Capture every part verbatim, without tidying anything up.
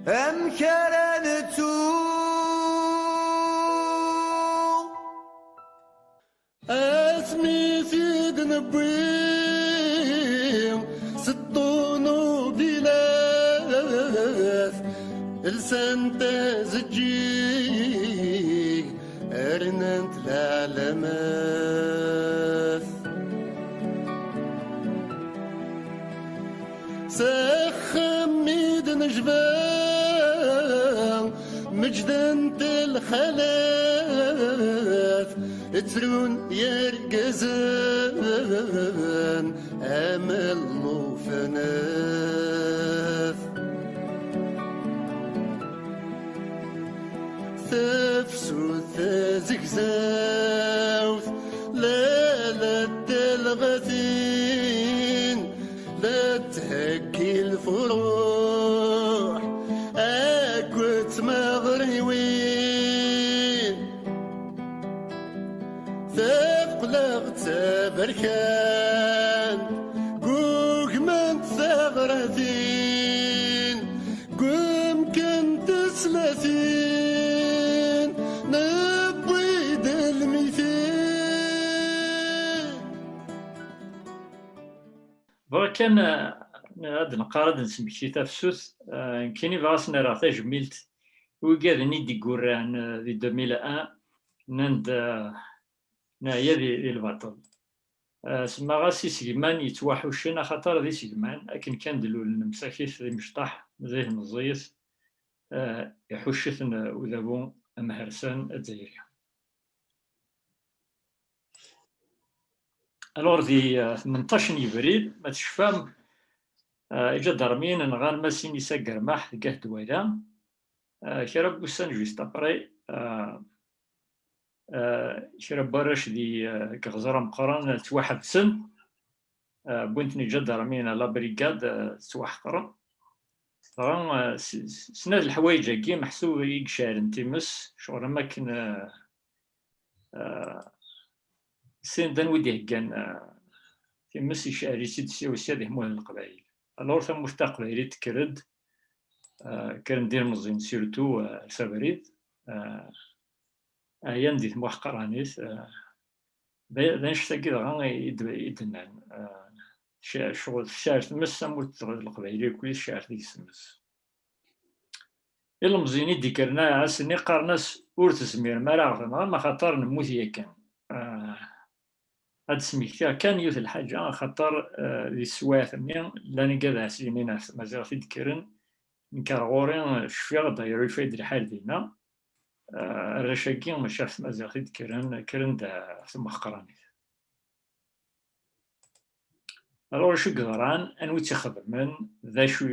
Amek ara nettu asmi t-id-newwi s ṭṭunubilat, lsant azeǧǧig, rnant leɛlamat. S axxam i d-nejba, meǧdent lxalat, ttrun yergazen am llufnat. Tafsut tazegzawt, la la telɣatin, la theggi lfuruḥ akked tmeɣriwin. Tafqleɣ d taberkant, gugment teɣratin, gumken teslatin, newwi-d lmitin. Bɣiɣ kan, eh, ad neqqar, ad nesmekti tafsut, eh, nekkini bɣiɣ ad sen-rreɣ tajmilt i wigaden i d-iggurran, eh, di deux mille un, nnan-d, eh, neɛya di, di lbaṭel. Eh, semmaɣ-as isegman yettwaḥuccen, axaṭer d isegman akken kan d-lulen msakit d imecṭaḥ, zih meẓẓiyet, eh, iḥucc-iten udabu amhersan azzayri. Alors, di, eh, tmenṭac n yebrir, ma tecfam, eh, iǧadarmiyen nɣan Masin Isa Germaḥ deg At Dwala. Eh, kra n wussan juste après, eh, eh, kra n warrac di, eh, deg Iɣẓer Ameqqran ttwaḥebsen, eh, wwin-ten iǧadarmiyen à la brigade, eh, ttwaḥeqren. Dɣa, eh, s-, s-, snat leḥwayeǧ-agi meḥsub i iceɛlen times, ccɣel am akken, eh, eh, sin d anwa i d-iheggan, eh, times, iceɛl-itt-id sya u sya di tmurt n Leqbayel. Alors tamurt taqbaylit tekker-d, eh, kkren-d ilmeẓyen surtout, eh, At Abrid, eh, ɛyan di tmuḥqranit, eh, d, d annect-agi dɣa i d, i d-nnan, eh, ce-, ccɣel tecɛel tmes tamurt n Leqbayel akk, tecɛel deg-s tmes. Ilemẓiyen i d-ikkren aɛas-nni qqaren-as ur tezmirem ara ad ɣ-tenɣem axaṭer nemmut yakan. Ah, ad d-smektiɣ kan yiwet n lḥaǧa, axaṭer, ah, di teswiɛt-nni llan igad ɛsiyen-in ɣef tmaziɣt i d-kkren, nekk ar ɣur-i, ah, cfiɣ-d, ayru yufa-d lḥal dinna. Ah, arrac-agi mačči ɣef tmaziɣt i d-kkren, kkren-d, ah, ɣef tmuḥqranit. Alors, acu i yeḍran, anwa i tt-ixedmen, d acu,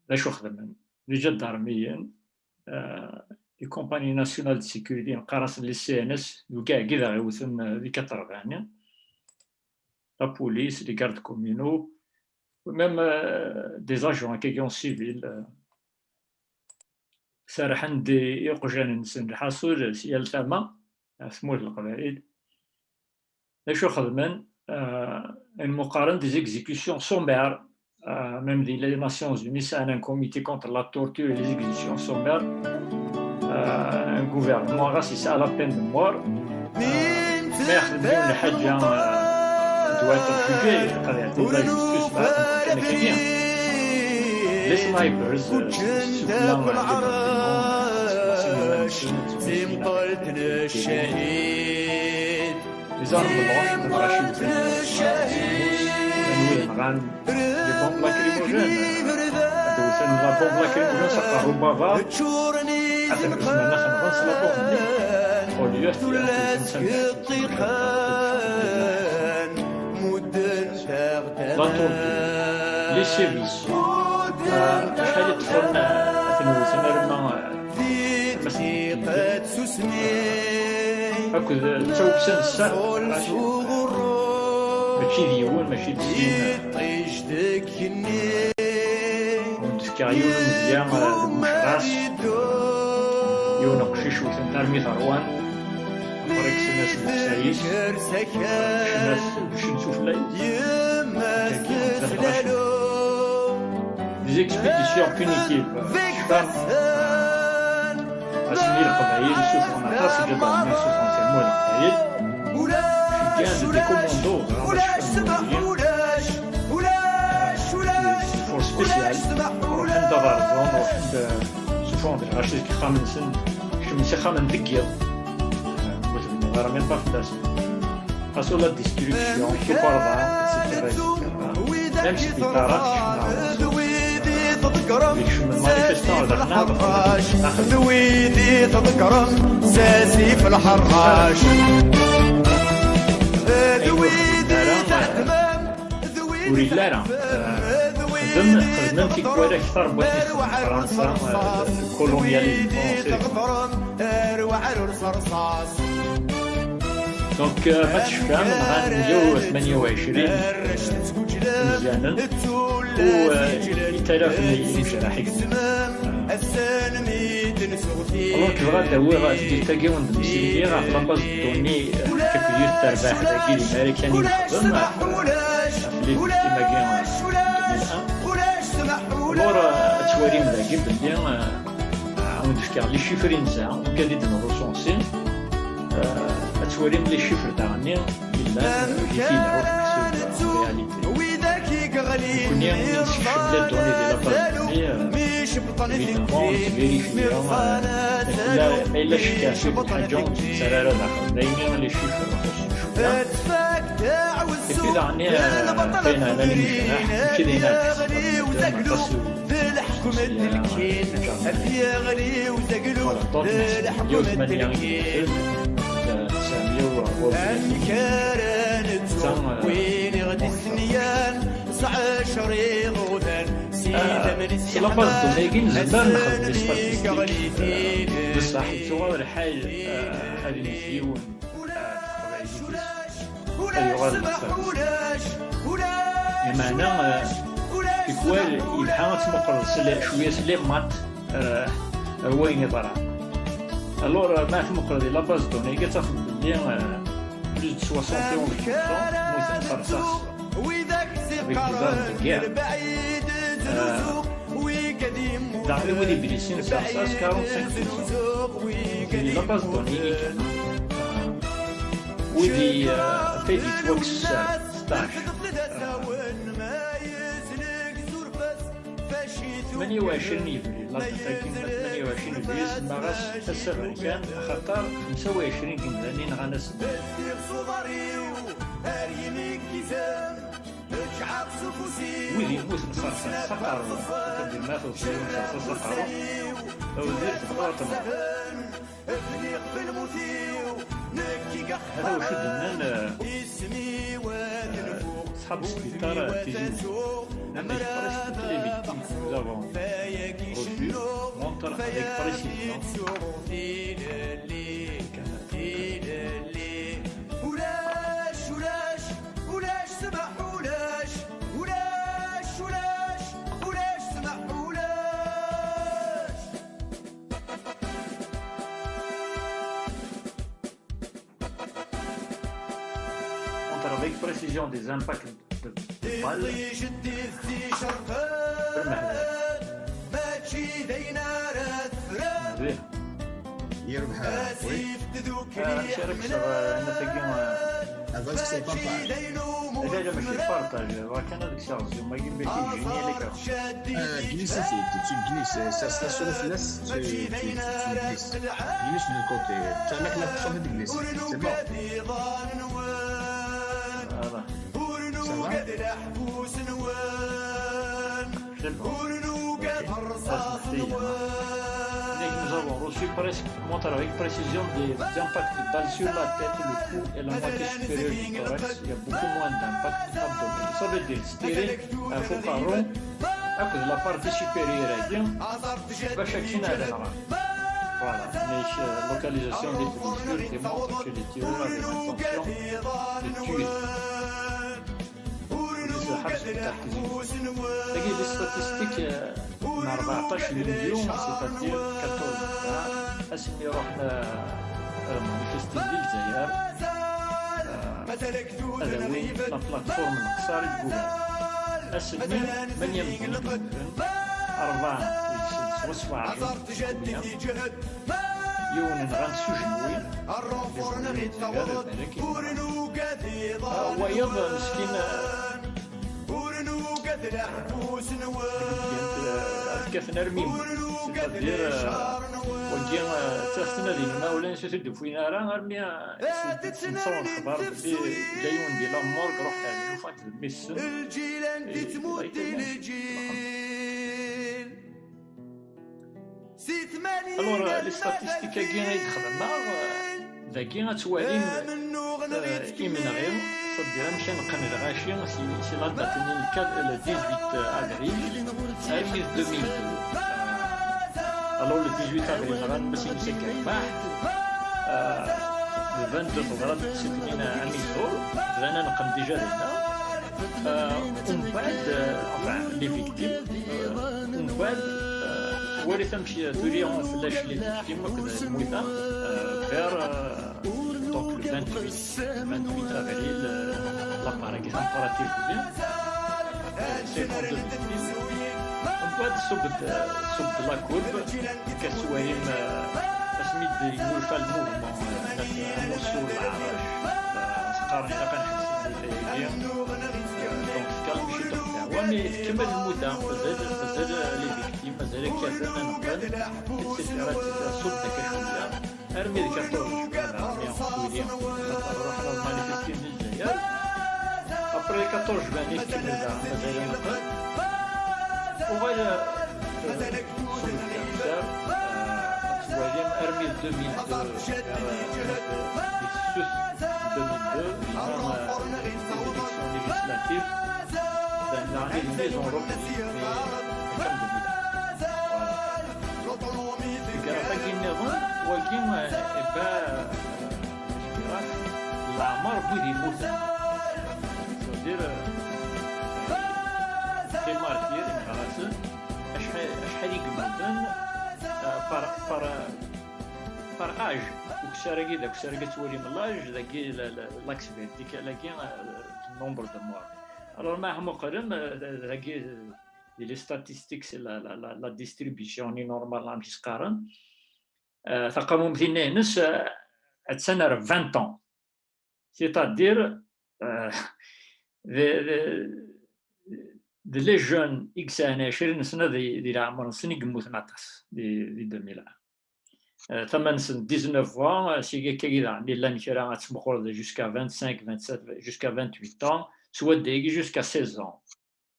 d acu xedmen? D iǧadarmiyen, euh, les compagnies nationales de sécurité, neqqar-asen les C N S, d wigi i d aɣ-iwten, euh, di quatre-vingts, la police, les gardes communaux, ou même, euh, des agents, akkagi en civil, euh, serrḥen-d i, i iqjan-nsen, lḥaṣul, si yal tama, ɣef tmurt n Leqbayel. D acu xedmen? Euh, ayen qqaren des exécutions sommaires. Euh, même di les Nations Unies, sɛan un comité contre la torture et les exécutions sommaires. Euh, un gouvernement ɣas yesɛa la peine de mort. Euh, ma yexdem yiwen lḥaǧa, euh, doit être jugé, ilaq ad iɛeddi la justice, ma kan akka. Les snipers, euh, sufella, euh, les bâtiments, euh, les armes blanches, d lɣaci n tmurt, anwi yenɣan les bombes lacrymogènes, ad d-wten la bombe lacrymogène s aqerru n baba, ad ten-zzmen, ad ten-nɣen s la bombe-nni, au lieu ad t-wten s anda. La torture, les sévices, euh, acḥal i ṭṭfen, euh, ad ten-wten arma, euh, akked d taweksa n ssaɛa, mačči d yiwen, mačči d sin. Wen-d-fkeɣ yiwen umedya, eh, deg umecras, yiwen uqcic wten-t armi t-ṛwan, axaṭer kksen-as llebsa-is, ccna-t, ccen sufella-is. Des expéditions punitives. Ass-nni Leqbayel ssufɣen aṭas n yiḍarren i ssufɣen tamurt n Leqbayel. Ceggan-d des commandos, ẓran d acu n force spéciale. Ruḥen-d ad rẓen, ruḥen-d, ssufɣen-d lɣaci deg yexxamen-nsen, kecmen s ixxamen deg yiḍ. Ur tebniḍ ara même pas fell-asen. Ɣas ula d destruction, tukerḍa, et cetera, et cetera. Même sbiṭarat, kecmen ɣer-s. Yekcem lmanifestan ɣer daxel. D wid i tḍeggṛem s asif lḥerrac. D wid i tɛetmem. Ur yelli ara. Xedmen, xedmen tikwal akteṛ n wakken i texdem Fransa, eh, le colonialisme français. Donc, euh, ma tecfam, nɣan meyya u tmenya u ɛecrin imezyanen u, euh, i talafen n yimejraḥ i yellan. Donc, bɣiɣ ad d-awiɣ tgilt-agi wen-d-msiliɣ ɣef la base de données, euh, n yiwet terbaɛt dagi di Marikan i nexdem, ɣef, euh, ɣef les victimes-agi, euh, n deux mille un. Alors, euh, ad twalim dagi belli, euh, ad wen-d-fkeɣ les chiffres i nesɛa, ugad i d-nrecensi. Euh, ad twalim les chiffres daɣen yellan, amek i t-id-nruḥ meḥsub en réalité. Nekkni i d-nessekcem les données di la base de données, euh, évidemment, nettverifyi, euh, ma yella, ma yella ccekk ɣef yiwet n lḥaǧa, ur tt-nettarra ara daxel. Daymi les chiffres ixuṣṣen cwiya. Et puis daɣen, euh, ayen ɛnan imejraḥ, mačči d ayen ara tḥesbeḍ aṭas. D lḥekem d lkin, ad yeɣli uzaglu d lḥekem d lkin. Amek ara nettu win i ɣ-d-issenyan s ɛecr iḍudan, si tamliḥt. La base de données-agi nezmer ad nexdem les statistiques, euh, bṣaḥ yettuɣal lḥal, euh, ad yili yiwen, euh, ad yuɣal d lexsar. Lameɛna, eh, tikwal yelha ad tmuqleḍ s le-, cwiya s les maths, eh, ar wayen yeḍran. Alors, eh, ma tmuqleḍ di la base de données-agi, ad tafeḍ belli, eh, plus de soixante et onze pour cent mmuten s rrṣaṣ. Avec des armes de guerre. Eh, daɣen wid iblisin s rrṣaṣ, quarante-cinq pour cent. Di la base de données-agi kan. Wid i, eh, wid yettwakksen sṭac. Tmenya u ɛecrin yebrir, la date-agi n tmenya u ɛecrin yebrir, semmaɣ-as ass aberkan, axaṭer xemsa u ɛecrin n yimdanen nɣan ass-nni. Wid yemmuten s rrṣaṣ s aqerru, akked di ma tuẓẓal n rrṣaṣ s aqerru, a wid tebɣa ad temmɣ. Hada wacu d-nnan, eh, eh, ṣṣḥab sbiṭar, eh, Tizi Wezzu. Nnan avec presque toutes les victimes que nous avons reçues montrent avec précision. Ulac, ulac, ulac ssmaḥ, ulac, ulac, ulac, ulac ssmaḥ, ulac. Entre avec précision des impacts de, de balles. Mačči d ayen ara tefrem. Yerbeḥ. Asif tdukli. Amek ara kkseɣ, eh, anat-agi, eh, ad as-kkseɣ partage. Ala, mačči d partage, bɣiɣ kan ad kkseɣ zoom-agi bac i d-jini yal akka. Eh, glis-it-id, tu glis, eh, ça, ça se reflète, tu, tu, tu, tu glisses. Glis du côté. Ta, la, la, ça, c'est glissé. C'est bon. Voilà. Ça va ? C'est bon. Ok. Ça, c'est fait, hein. Nous avons reçu presque, montre avec précision des, des impacts de balles sur la tête, le cou et la moitié supérieure du thorax. Il y a beaucoup moins d'impact abdominal. Ça veut dire, c'est-à-dire, euh, faut pas rond, la partie supérieure, eh bien, bac à qui n'a rien. Voilà. Mais, euh, localisation des blessures démontre que les tireurs avaient l'intention de tuer. Tagi d statistique, euh, n rbeɛṭac yulyu, c'est-à-dire quatorze juin, asmi ruḥen, euh, euh, manifestin di Lezzayer, euh, ad awin la plateforme n Leqṣer i d-yuran. Ass-nni, manya medden i yemmuten, rebɛa deg-sen Ɣas waɛren, yiwen nɣan s ujenwi, les amis, tebɛed, balak, ah, wayeḍ, meskin, ah, kkaten armi yemmut. C'est-à-dire, ah, wagi, ah, ttasen ad imawlan-is ur t-id-ufin ara, armi, ah, s-, s-, nessaweḍ lexbar belli yella yiwen di la morgue, ruḥ ar llufan d mmi-tsen. Alors, les statistiques-agi ay d-xedmeɣ, dagi ad twalim, euh, imenɣi, c'est-à-dire amek ad neqqen lɣaci si, si la date-nni, le dix-huit avril armi d deux mille deux. Alors, le dix-huit avril, nɣan Mass Imsakka Rrbeḥ, euh, le vingt-deux, teḍra-d Sitmina Amizour, bdan ad neqqen déjà dinna. Euh, umbeɛd, euh, enfin, les victimes, euh, umbeɛd, euh, twalit amek tuli fell-ac les victimes akked lmuta, euh, vers, euh, donc le vingt-huit, vingt-huit avril, euh, la part-agi tameqqrant-agi, euh, cinquante-deux victimes. Umbeɛd, ṣubb-d, euh, ṣubb-d la courbe, akka tettwalim, euh, asmi d-yennulfa le mouvement, euh, amussu n leɛrac, euh, teqqar ilaq ad nḥebs lmuta-agi. Donc, tefka ciṭuḥ n ddeɛwa, mais tkemmel lmuta, mazal, mazal les victimes, mazal kkaten ad neqqen, et cetera, et cetera. Ṣubb-d akka cwiya, armi d quatorze juin, armi tuli, ruḥen ad manifestin di Lezzayer. Après quatorze juin, i tkemmel daɣen, mazal ad neqqen. Uɣal, euh, Twalim armi d deux mille deux, euh, yessus deux mille deux, yella, euh, les élections législatives, ben, la mise en route, mais, mais comme deux mille. Voilà. Deg ara tagi nniḍen, wagi, euh, eh ben, euh, leɛmer n wid yemmuten. C'est-à-dire, euh, les martyrs, imeɣrasen, acḥal, acḥal i yemmuten, euh, par, par, euh, par âge, ukessar-agi d ukessar-agi ad twalim l'âge, dagi la, la, l'axe vertical-agi, euh, nombre de morts. Alors, ma muqlem, euh, dagi, euh, di les statistiques, c'est la, la, la, la distribution, ni normal, amek i s-qqaren. Euh, taqamumt-nni-ines, euh, attan ar vingt ans. C'est-à-dire, euh, de, de, de les jeunes i yesɛan ɛecrin sna di, di leɛmer-nsen i yemmuten aṭas di, di deux mille un. Euh, tama-nsen dix-neuf ans, euh, seg akkagi daɣen i llan kra ad tmeqqreḍ jusqu'à vingt-cinq, vingt-sept, jusqu'à vingt-huit ans, s wadda-agi jusqu'à seize ans.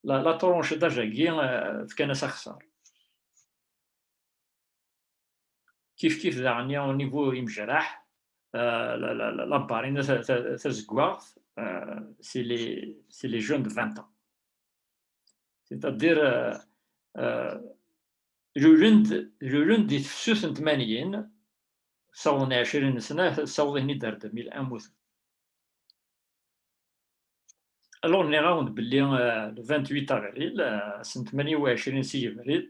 La, la tranche d'âge-agi, euh, fkan-as axeṣṣar. Kif kif daɣen au niveau imejraḥ, euh, la, la, la, la barina ta-, ta-, tazeggaɣt, euh, c'est les, c'est les jeunes de vingt ans. C'est-à-dire, euh, euh, lulen-d, lulen-d di tefsut n tmanyin, ssawḍen ɛecrin sna, ssawḍen-id ar deux mille un, mmuten. Alors, nniɣ-awen-d belli, euh, le vingt-huit avril, euh, ass n tmanya u ɛecrin si yebrir,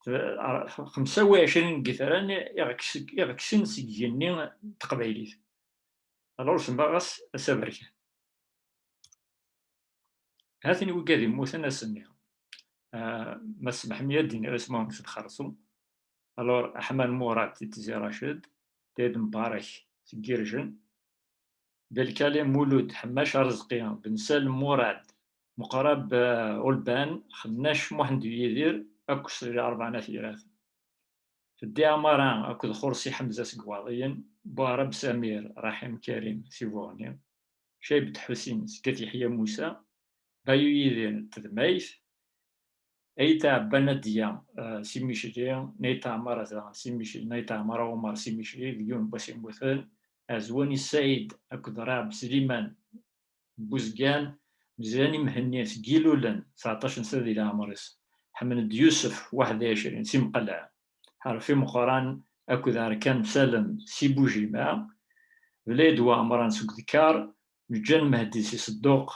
euh, xemsa u ɛecrin n yitran i ɣ-, i ɣ-kksen seg yigenni n teqbaylit. Alors, semmaɣ-as ass aberkan. Ha-ten-i wigad yemmuten ass-nni. Ah, Mass Meḥmi ad d-iniɣ isem-nwen seg xersum. Alors, Aḥman Murad di Tizi Raced, Dayed Mbarek seg Irjen, Belkali Mulud, Ḥemmac Arezqi, Ben Salem Murad, Meqrab, eh, Ulban, Xennac Muḥend Yidir, akked Srila Rebɛa n At Yiraten. Feddi Ɛmara akked Xursi Ḥemza seg Waḍiyen, Buɛrab Samir, Raḥim Karim si Buɣni, Caybet Ḥusin seg At Yeḥya Musa, Bayu Yidir n Tedmayt, Ayt Ɛebban Adiya, eh, si Micli, Nayt Ɛmara daɣen si Micli, Nayt Ɛmara Umar si Micli, deg yiwen n wass i mmuten, Ɛezwani Saɛid akked Raɛb Sliman, Buzgan, Mezran i Mhenni seg Ilulen, tseɛṭac n sna di leɛmer-is, Ḥemmed Yusef, waḥed u ɛecrin, si Mqelleɛ, Ḥerfi Meqqran akked Arkan Salem si Bujima, Blayed Waɛemran seg Udekar, Meǧǧan Mehdi si Sedduq,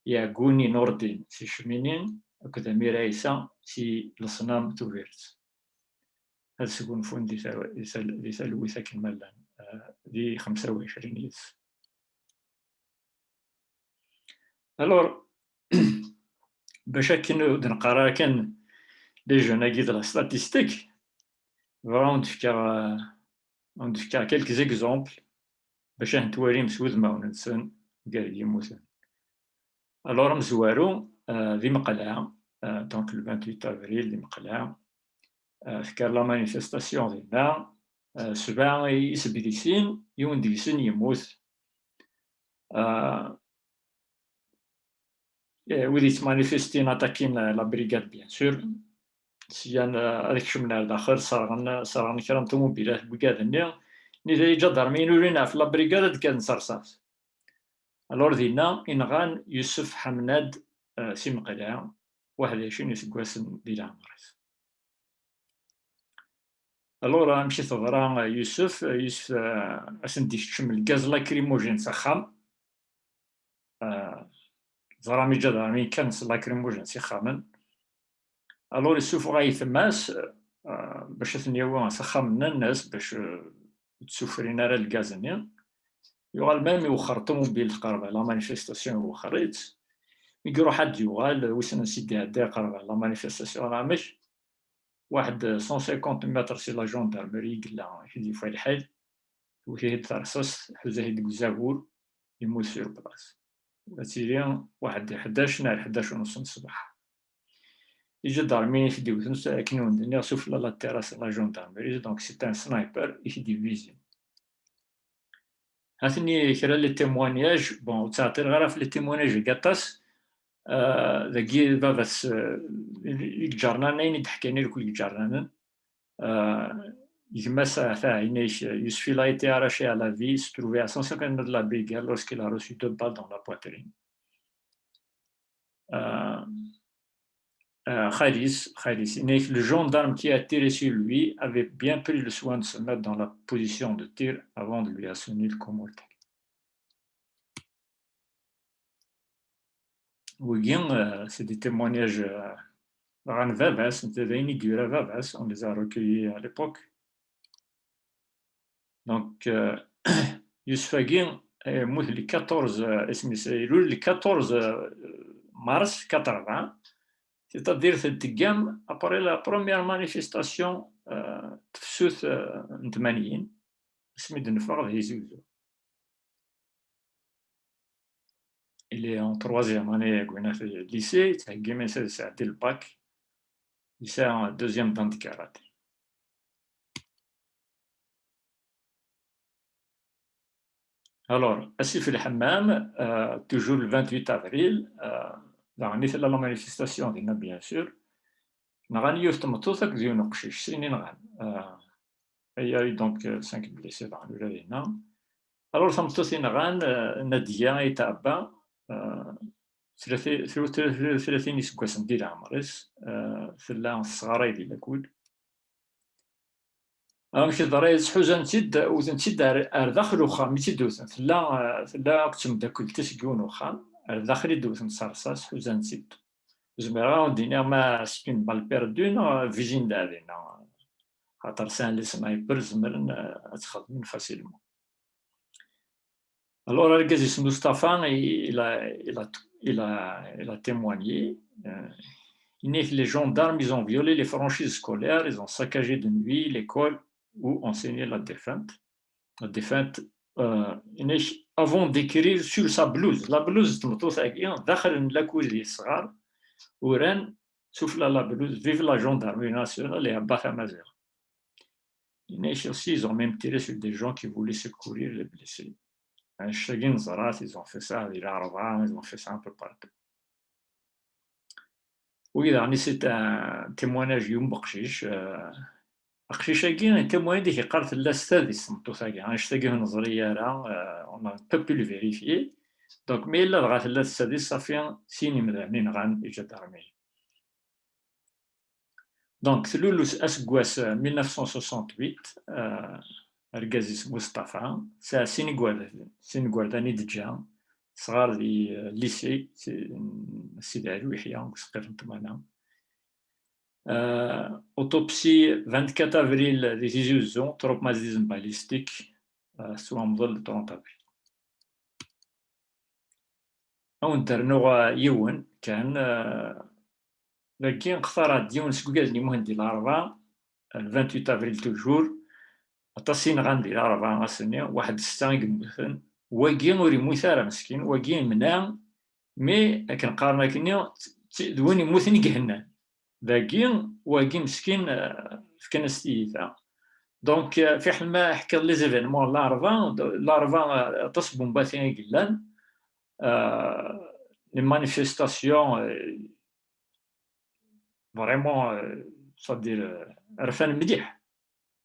Yeɛguni Nurdin si Cmini akked Amir Ɛisa si Leṣnam Tubiret. Ad sgunfun di tal-, di tal-, di talwit akken ma llan, eh, di xemsa u ɛecrin yid-s. Alors, bac akken ur d-neqqar ara kan les jeunes-agi de la statistique, bɣiɣ ad wen-d-fkeɣ, euh, ad wen-d-fkeɣ quelques exemples bac ad ten-twalim s wudmawen-nsen gar yimuten. Alors, amezwaru, euh, di Meqleɛ, euh, donc le vingt-huit avril di Meqleɛ, euh, tekker la manifestation dinna, euh, sebɛa isebdisin, yiwen deg-sen yemmut. Euh, eh, wid yettmanifestin attakin la brigade, bien sûr. Syan, euh, ad kecmen ar daxel, serɣen, serɣen kra n tumubilat n wigad-nni. Nitni iǧadarmiyen ur inin ɣef la brigade ad d-kkaten s rrṣas. Alors, dinna i nɣan Yusef Ḥamnad, euh, si Meqleɛ, waḥed u ɛecrin iseggasen di leɛmer-is. Alors, amek i teḍra, euh, Yusef? Euh, Yusef, euh, ad sen-d-ikeččem lgaz lacrymogène s axxam. Euh, ẓram iǧadarmiyen kkan s lacrymogène s ixxamen. Alors, isuffeɣ ayetma-s, euh, bac ad ten-yawi s axxam-nni-nnes, bac, euh, ur d-ssufrin ara lgaz-nni. Yuɣal même iwexxer ṭumubil tqerreb la manifestation, iwexxer-itt. Mi iruḥ ad d-yuɣal, wissen ansi d-iɛedda, iqerreb la manifestation, neɣ amek? Waḥed cent cinquante mètres si la gendarmerie i yella, i t-id-yufa lḥal. Tewwet-it-id terṣast, tḥuza-t-id deg uzagur, yemmut sur place. Ad tili waḥed ḥdac neɣ ḥdac u nus n ṣṣbeḥ. Iǧadarmiyen i t-id-iwten, akken i wen-d-nniɣ, sufella la terrasse n la gendarmerie, donc c'est un sniper i t-id-yevizin. Ha-ten-i kra les témoignages, bon, ur ttɛeṭṭileɣ ara ɣef les témoignages-agi aṭas. Euh, dagi baba-s, euh, i iǧernanen, ayen i d-ḥkan irkul iǧernanen. Euh, gma-s, ah, taɛina-k, Yusef, il a été arraché à la vie, il se trouvait à cent cinquante mètres de la brigade lorsqu'il a reçu deux balles dans la poitrine. Euh, euh, Khalis, Khalis, il dit que le gendarme qui a tiré sur lui avait bien pris le soin de se mettre dans la position de tir avant de lui asséner le coup mortel. Wigi, euh, c'est des témoignages, euh, n baba-s, n tadayin i yura baba-s, on les a recueillis à l'époque. Donc, euh, Yusef-agi, euh, yemmut le quatorze, euh, isem-is, ilul le quatorze, euh, mars quatre-vingts, c'est-à-dire teddem après la première manifestation, euh, tefsut, euh, n tmanyin, asmi d-neffeɣ d Tizi Uzzu. Il est en troisième année deg lycée, yettheggi iman-is ad yesɛeddi le bac. Yesɛa deuxième dan de karaté. Alors, asif lḥemmam, euh, toujours le vingt-huit avril, euh, daɣen i tella la manifestation dinna, bien sûr. Nɣan yiwet tmeṭṭut akked yiwen uqcic, sin i nɣan. Euh, il y a eu donc, euh, cinq blessés daɣen ula dinna. Alors, tameṭṭut i nɣan, euh, Nadia Ayt Ɛebba, euh, tlati-, tru-, tru-, tru-, tlatin iseggasen di leɛmer-is, euh, tella tesɣaray di Lakud. Amek i teḍra? Ḥuzan-tt-id, wten-tt-id ar, ar daxel uxxam i tt-id-wten. Tella, euh, tella akked tmeddakelt-is deg yiwen uxxam, ar daxel i d-wten s rrṣas, ḥuzan-tt-id. Ur zmireɣ ara ad wen-d-iniɣ ma c'est une balle perdue neɣ vizin-d dinna. Xaṭer sɛan les snipers, zemren, euh, ad tt-xedmen facilement. Alors, argaz-is Mustapha, il, il a, il a, il a, il a témoigné. Euh, il dit que les gendarmes, ils ont violé les franchises scolaires, ils ont saccagé de nuit l'école où enseignait la défunte. La défunte, euh, il dit, avant d'écrire sur sa blouse, la blouse, daxel n Lakud i yesɣar, uran, sufella la blouse, vive la gendarmerie nationale et à battre à Mazir. Il dit aussi, ils ont même tiré sur des gens qui voulaient secourir les blessés. Anect-agi neẓra-t, ils ont fait ça di Lɛerba, ils ont fait ça un peu partout. Oui, daɣen, c'est un témoignage n yiwen uqcic. Euh, aqcic-agi, témoignage i yeqqar tella s tadist tmeṭṭut-agi. Anect-agi ur neẓri ara, euh, on a un peu pu le vérifier. Donc, ma yella dɣa tella s tadist, safi, sin imdanen i nɣan iǧadarmiyen. Donc, tlul aseggas, euh, mille neuf cent soixante-huit, euh, argaz-is Mustafa, tesɛa sin igerdan, sin igerdan i d-teǧǧa, sɣar di, euh, lycée, si-, n Sidi Ɛli Uyeḥya, deg useqqir n ṭṭmana. Euh, autopsie vingt-quatre avril di Tizi Uzzu, traumatisme balistique, euh, tettwamḍel le trente avril. Ad wen-d-rnuɣ, euh, yiwen kan, euh, Dagi nextar-d yiwen seg ugaden i Muhend di Larebɛa, le vingt-huit avril toujours, aṭas i nɣan di Larebɛa ass-nni, waḥed ssetta i yemmuten. Wagi ur yemmut ara meskin, wagi yemna, mais akken qqaren akkenni, d win yemmuten i ihennan. Dagi, wagi meskin, eh, fkan-as tiyita. Donc, eh, fiḥel ma ḥkiɣ les événements n Larebɛa, Larebɛa, eh, aṭas n bombatin i yellan, eh, les manifestations, eh, vraiment, eh, c'est-à-dire, eh, rfan mliḥ.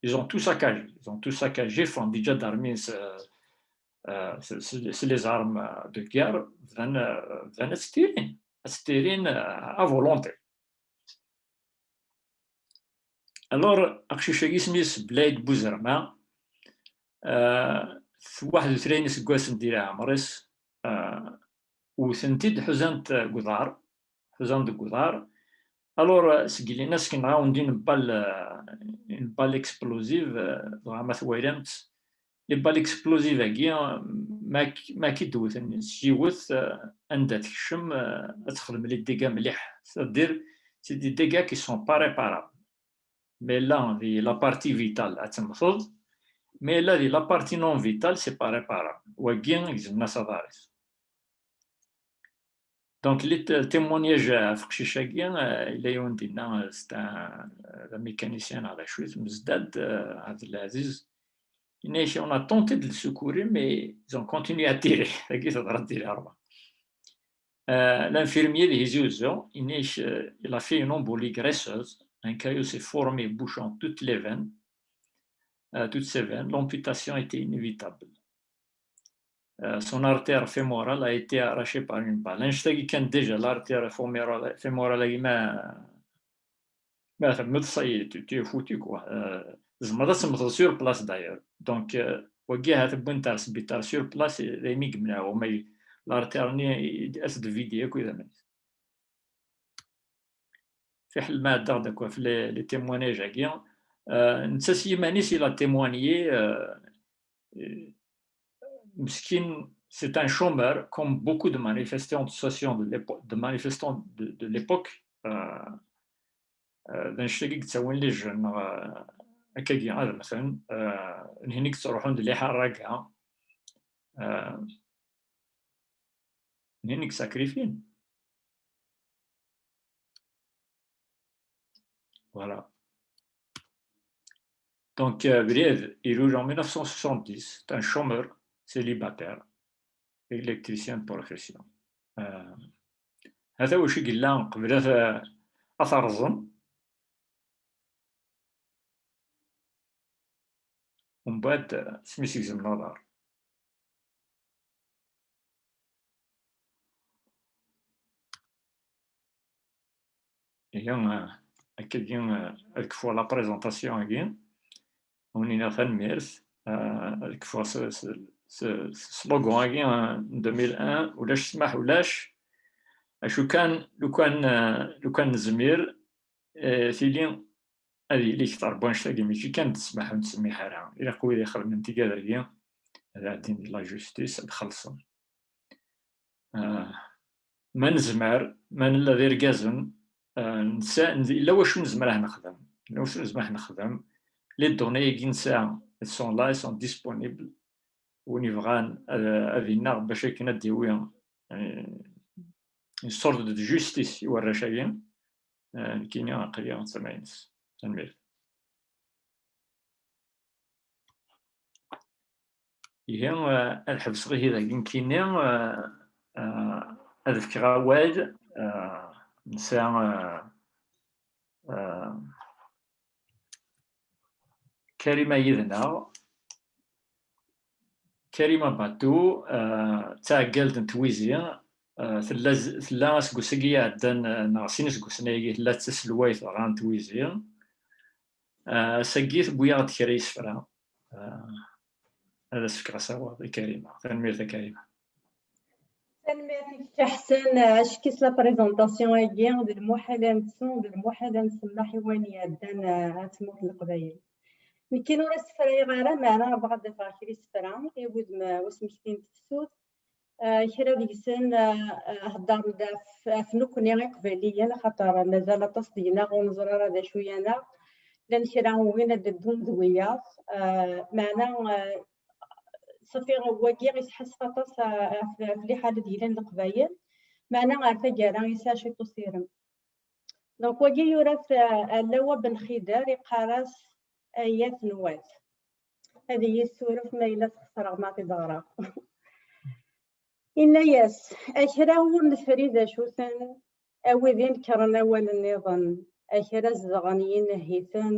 Ils ont tout saccagé. Ils ont tout saccagé, font déjà d'armes, eh, eh, c'est c'est les armes, eh, de guerre, bdan, eh, bdan ad ttirin, ad ttirin, eh, à volonté. Alors, aqcic-agi isem-is Blayd Buzerma. Eh, waḥed u tlatin iseggasen di leɛmer-is, eh, wten-t-id, ḥuzan-t deg uḍar, ḥuzan deg uḍar. Alors, eh, seg lin-as kenɣa une balle, eh, une balle explosive, eh, dɣa ma twalamt, les balles explosives-agi, ma k-, ma k-id-wten s yiwet, eh, anda tekcem, eh, ad texdem les dégâts mliḥ. C'est-à-dire, c'est des dégâts qui sont pas réparables. Mais là, di la partie vitale, ad temmteḍ. Mais là, di la partie non vitale, c'est pas réparable. Wagi, gezmen-as aḍar-is. Donc, les t-, témoignages ɣef uqcic-agi, euh, yella yiwen dinna, euh, c'est un, euh, un mécanicien neɣ d acu-t, Mezdad, euh, Abdelaziz. Yenna-ak, on a tenté de le secourir, mais ils ont continué à tirer. Tagi teḍra-d di Larebɛa. Euh, l'infirmier de Tizi Ouzou, yenna-ak, euh, il a fait une embolie graisseuse. Un caillot s'est formé bouchant toutes les veines, euh, toutes ses veines. L'amputation était inévitable. Euh, son artère fémorale a été arrachée par une balle. Annect-agi kan déjà, l'artère fémorale, fémorale-agi ma, ma temmet, ça y est, tu, tu es foutu, quoi. Euh, tzemreḍ ad temmteḍ sur place, d'ailleurs. Donc, euh, wagi ahat wwin-t ar sbiṭar sur place, d ayen i yemneɛ, ma l'artère-nni ad s-d-vidi akk idammen-is. Fiḥel ma ɛeddaɣ-d akk ɣef les, les témoignages-agi. Euh, netta s yiman-is, il a témoigné, euh, euh, meskin, c'est un chômeur, comme beaucoup de manifestants de situation de l'épo-, de manifestants de, de l'époque. Euh, euh, d annect-agi i yettawin les jeunes, euh, akkagi ad mmten, euh, d nhin i yettruḥun d les haraga, euh, d nhin i yessakrifin. Voilà. Donc, euh, Bried, il est en mille neuf cent soixante-dix, c'est un chômeur célibataire, électricien de profession. Euh, هذا واش قلنا قبل، أثرزم. ومن بعد، آه، سميت يلزم نظر. هي، آه، هكاكي، آه، هذيك فوا la présentation هاكي. ونينا تنميرت، آه، هذيك فوا س-، س-، س-، slogan هاكي، آه، deux mille un، ولاش سمح ولاش. أشو كان، لو كان، آه، لو كان نزمير، آه، تيلي هذه اللي كثر بوانش تاقي ماشي كان تسمح ونتسميح عليها. إلا قوي يخدم من تيقادر، هذا الدين ديال la justice، تخلصهم. آه، ما نزمر، ما نلا دير كازن، آه، نسا-، إلا واش نزمر راه نخدم، إلا واش نزمر راه نخدم. Les données كي نسا، sont là، sont disponibles. وين يبغان، آه، هذه النار باش كنا ديوي، آه، une sorte de justice يورا شيء. آه، نكيني عقلية سمعينس. تنميرت. Ihi, eh, ad ḥebseɣ ihi dagi nekkini, eh, eh, ad fkeɣ awal, eh, nesɛa, eh, eh, Karima yid-neɣ. Karima Batou, eh, d taɛeggalt n Twizi, eh, tella z-, tella aseggas-agi iɛeddan, eh, neɣ sin iseggasen-agi tella d taselwayt dɣa n Twizi. Eh, ass-agi tewwi-aɣ-d kra yisefra. Eh, ad as-fkeɣ asawaḍ i Karima. Tanemmirt a Karima. Tanemmirt i kečč a Ḥsen, acki s la présentation-agi, d lmuḥal ad nettu, d lmuḥal ad nsemmeḥ i wayen iɛeddan, eh, ar tmurt n Leqbayel. Nekkini ur as-ssefrayeɣ ara, meɛna bɣiɣ ad d-afeɣ kra isefra i wudem, eh, usmekti n tefsut. Eh, kra deg-sen, eh, eh, heddren-d ɣef, ɣef nekkni Iqbayliyen, axaṭer mazal aṭas deg-neɣ ur neẓri ara d acu-yaneɣ. Llan kra ugin ad ddun d wiyaḍ. Eh, meɛna, eh, safi wagi isḥassef aṭas, eh, ɣef, ɣef liḥala deg llan Leqbayel. Meɛna ar taggara yesɛa ciṭ usirem. Donc, wagi yura-t, eh, Alawa Ben Xidar, iqqar-as Ayat n wat. Ad iyi-ssuref ma yella sxesreɣ ma t-id-ɣreɣ. Inna-yas: A kra ur nefri d acu-ten, a wid inekkren awal nniḍen, a kra zedɣen yinehhi-ten,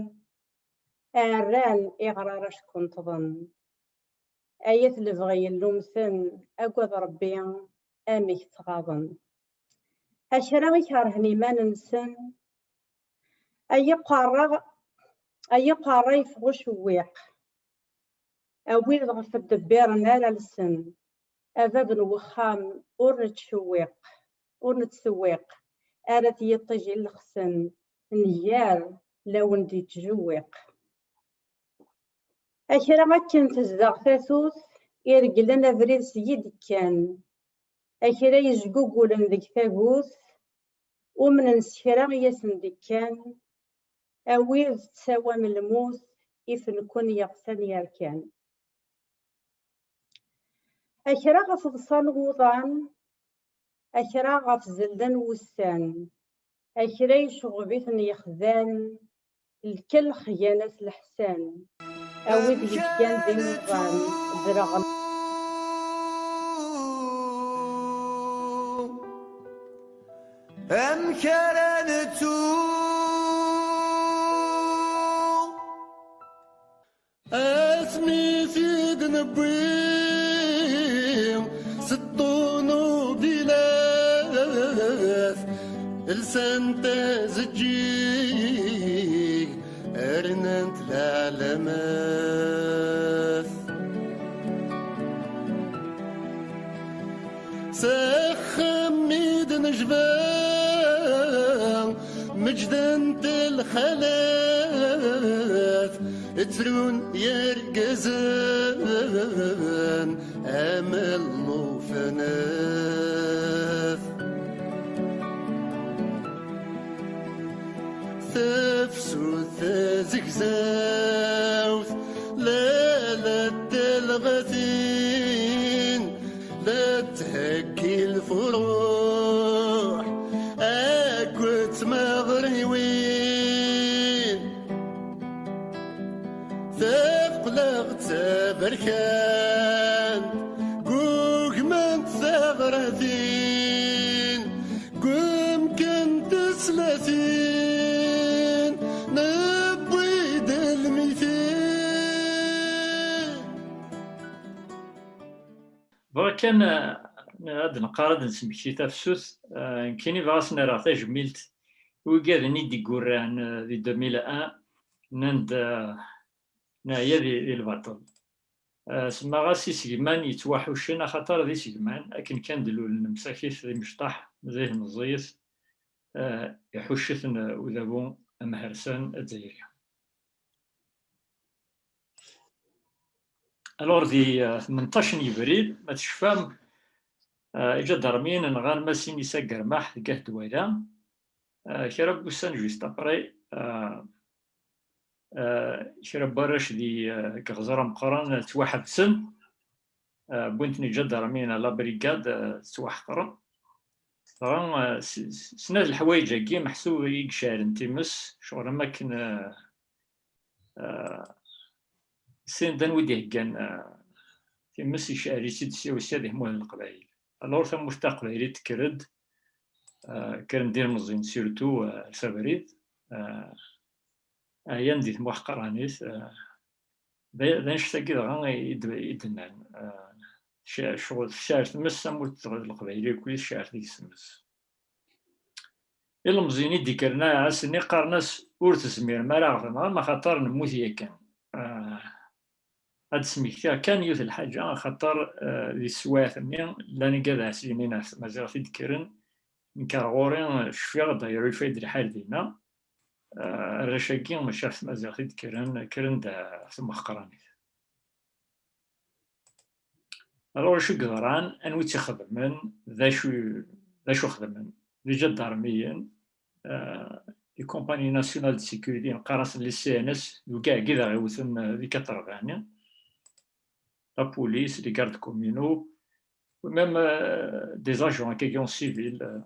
ɛerran iɣrar acku nṭḍen. Ay at lebɣi yellumten, agad Rebbi, amek ttɣaḍen. A kra ikerhen iman-nsen, ay iqerra, ay iqerra yeffeɣ ucewwiq. A wid ɣef ddebbiren ara lsen, a bab n wexxam ur nettcewwiq, ur nettsewwiq, ara t-yiṭij ilexsen, nnger lawen d-yettjewwiq. A kra akken tezdeɣ tatut, ireglen abrid s yi-d-kkan. A kra yejgugulen deg tagut, umnen s kra i asen-d-ikkan. A wid tessawam lmut, ifenken yeɣsan yerkan. A kra ɣef ḍsan wuḍan, a kra ɣef zelden wussan, a kra yecɣeb-iten yexdan, lkelx gan-as leḥsan, a wid yezgan d imeẓẓan, ddreɣ. Amek ara nettu? Asmi t-id-newwi s ṭṭunubilat, lsant azeǧǧig, rnant leɛlamat. S axxam i d-nejba, meǧdent lxalat, ttrun yergazen am llufnat. Tafsut tazegzawt, la, la telɣatin, la theggi lfuruḥ akked tmeɣriwin. Tafqleɣ d taberkant, gugment teɣratin, gumken teslatin, newwi-d lmitin. Bɣiɣ kan, eh, ad neqqar, ad nesmekti tafsut, eh, nekkini bɣiɣ ad sen-rreɣ tajmilt i wigad-nni i d-iggurran, eh, di deux mille un, nnan-d, eh, neɛya di, di lbaṭel. Eh, semmaɣ-as isegman yettwaḥuccen, axaṭer d isegman, akken kan d-lulen msakit d imecṭaḥ, d imeẓẓiyet, eh, iḥucc-iten udabu amhersan azzayri. Alors, di, eh, tmenṭac n yebrir, ma tecfam, eh, iǧadarmiyen nɣan Masin Isa Germaḥ deg At Dwala. Eh, kra n wussan juste après, eh, eh, kra n warrac di, eh, deg Iɣẓer Ameqqran ttwaḥebsen. Eh, wwin-ten iǧadarmiyen à la brigade, eh, ttwaḥeqren. Dɣa, eh, s-, s-, snat leḥwayeǧ-agi meḥsub i iceɛlen times, ccɣel am akken, eh, eh, sin d anwa i d-iheggan, eh, times, iceɛl-itt-id sya u sya di Lmut n Leqbayel. Alors tamurt taqbaylit tekker-d, eh, kkren-d ilmeẓyen surtout, eh, s abrid, eh, ɛyan di tmuḥqranit, eh, d, d annect-agi dɣa i d, i d-nnan, eh, ce-, ccɣel tecɛel tmes tamurt n Leqbayel irkelli tecɛel deg-s tmes. Ilemẓiyen i d-ikkren ass-nni qqaren-as ur tezmirem ara ad ɣ-tenɣem axaṭer nemmut yakan. Ah, ad d-smektiɣ kan yiwet n lḥaǧa, axaṭer, ah, di teswiɛt-nni llan igad ɛeslinin ɣef tmaziɣt i d-kkren. Nekk ar ɣur-i, ah, cfiɣ-d, ayer yufa-yi-d lḥal dinna. Ah, arrac-agi mačči ɣef tmaziɣt i d-kkren, kkren-d ɣef tmuḥqranit. Alors, acu i yeḍran, anwa i tt-ixedmen, d acu, d acu xedmen? D iǧadarmiyen, euh, les compagnies nationales de sécurité, neqqar-asen les C N S, d wigi i d aɣ-iwten, euh, di quatre-vingts, la police, les gardes communaux, ou même, euh, des agents, akkagi, en civil, euh,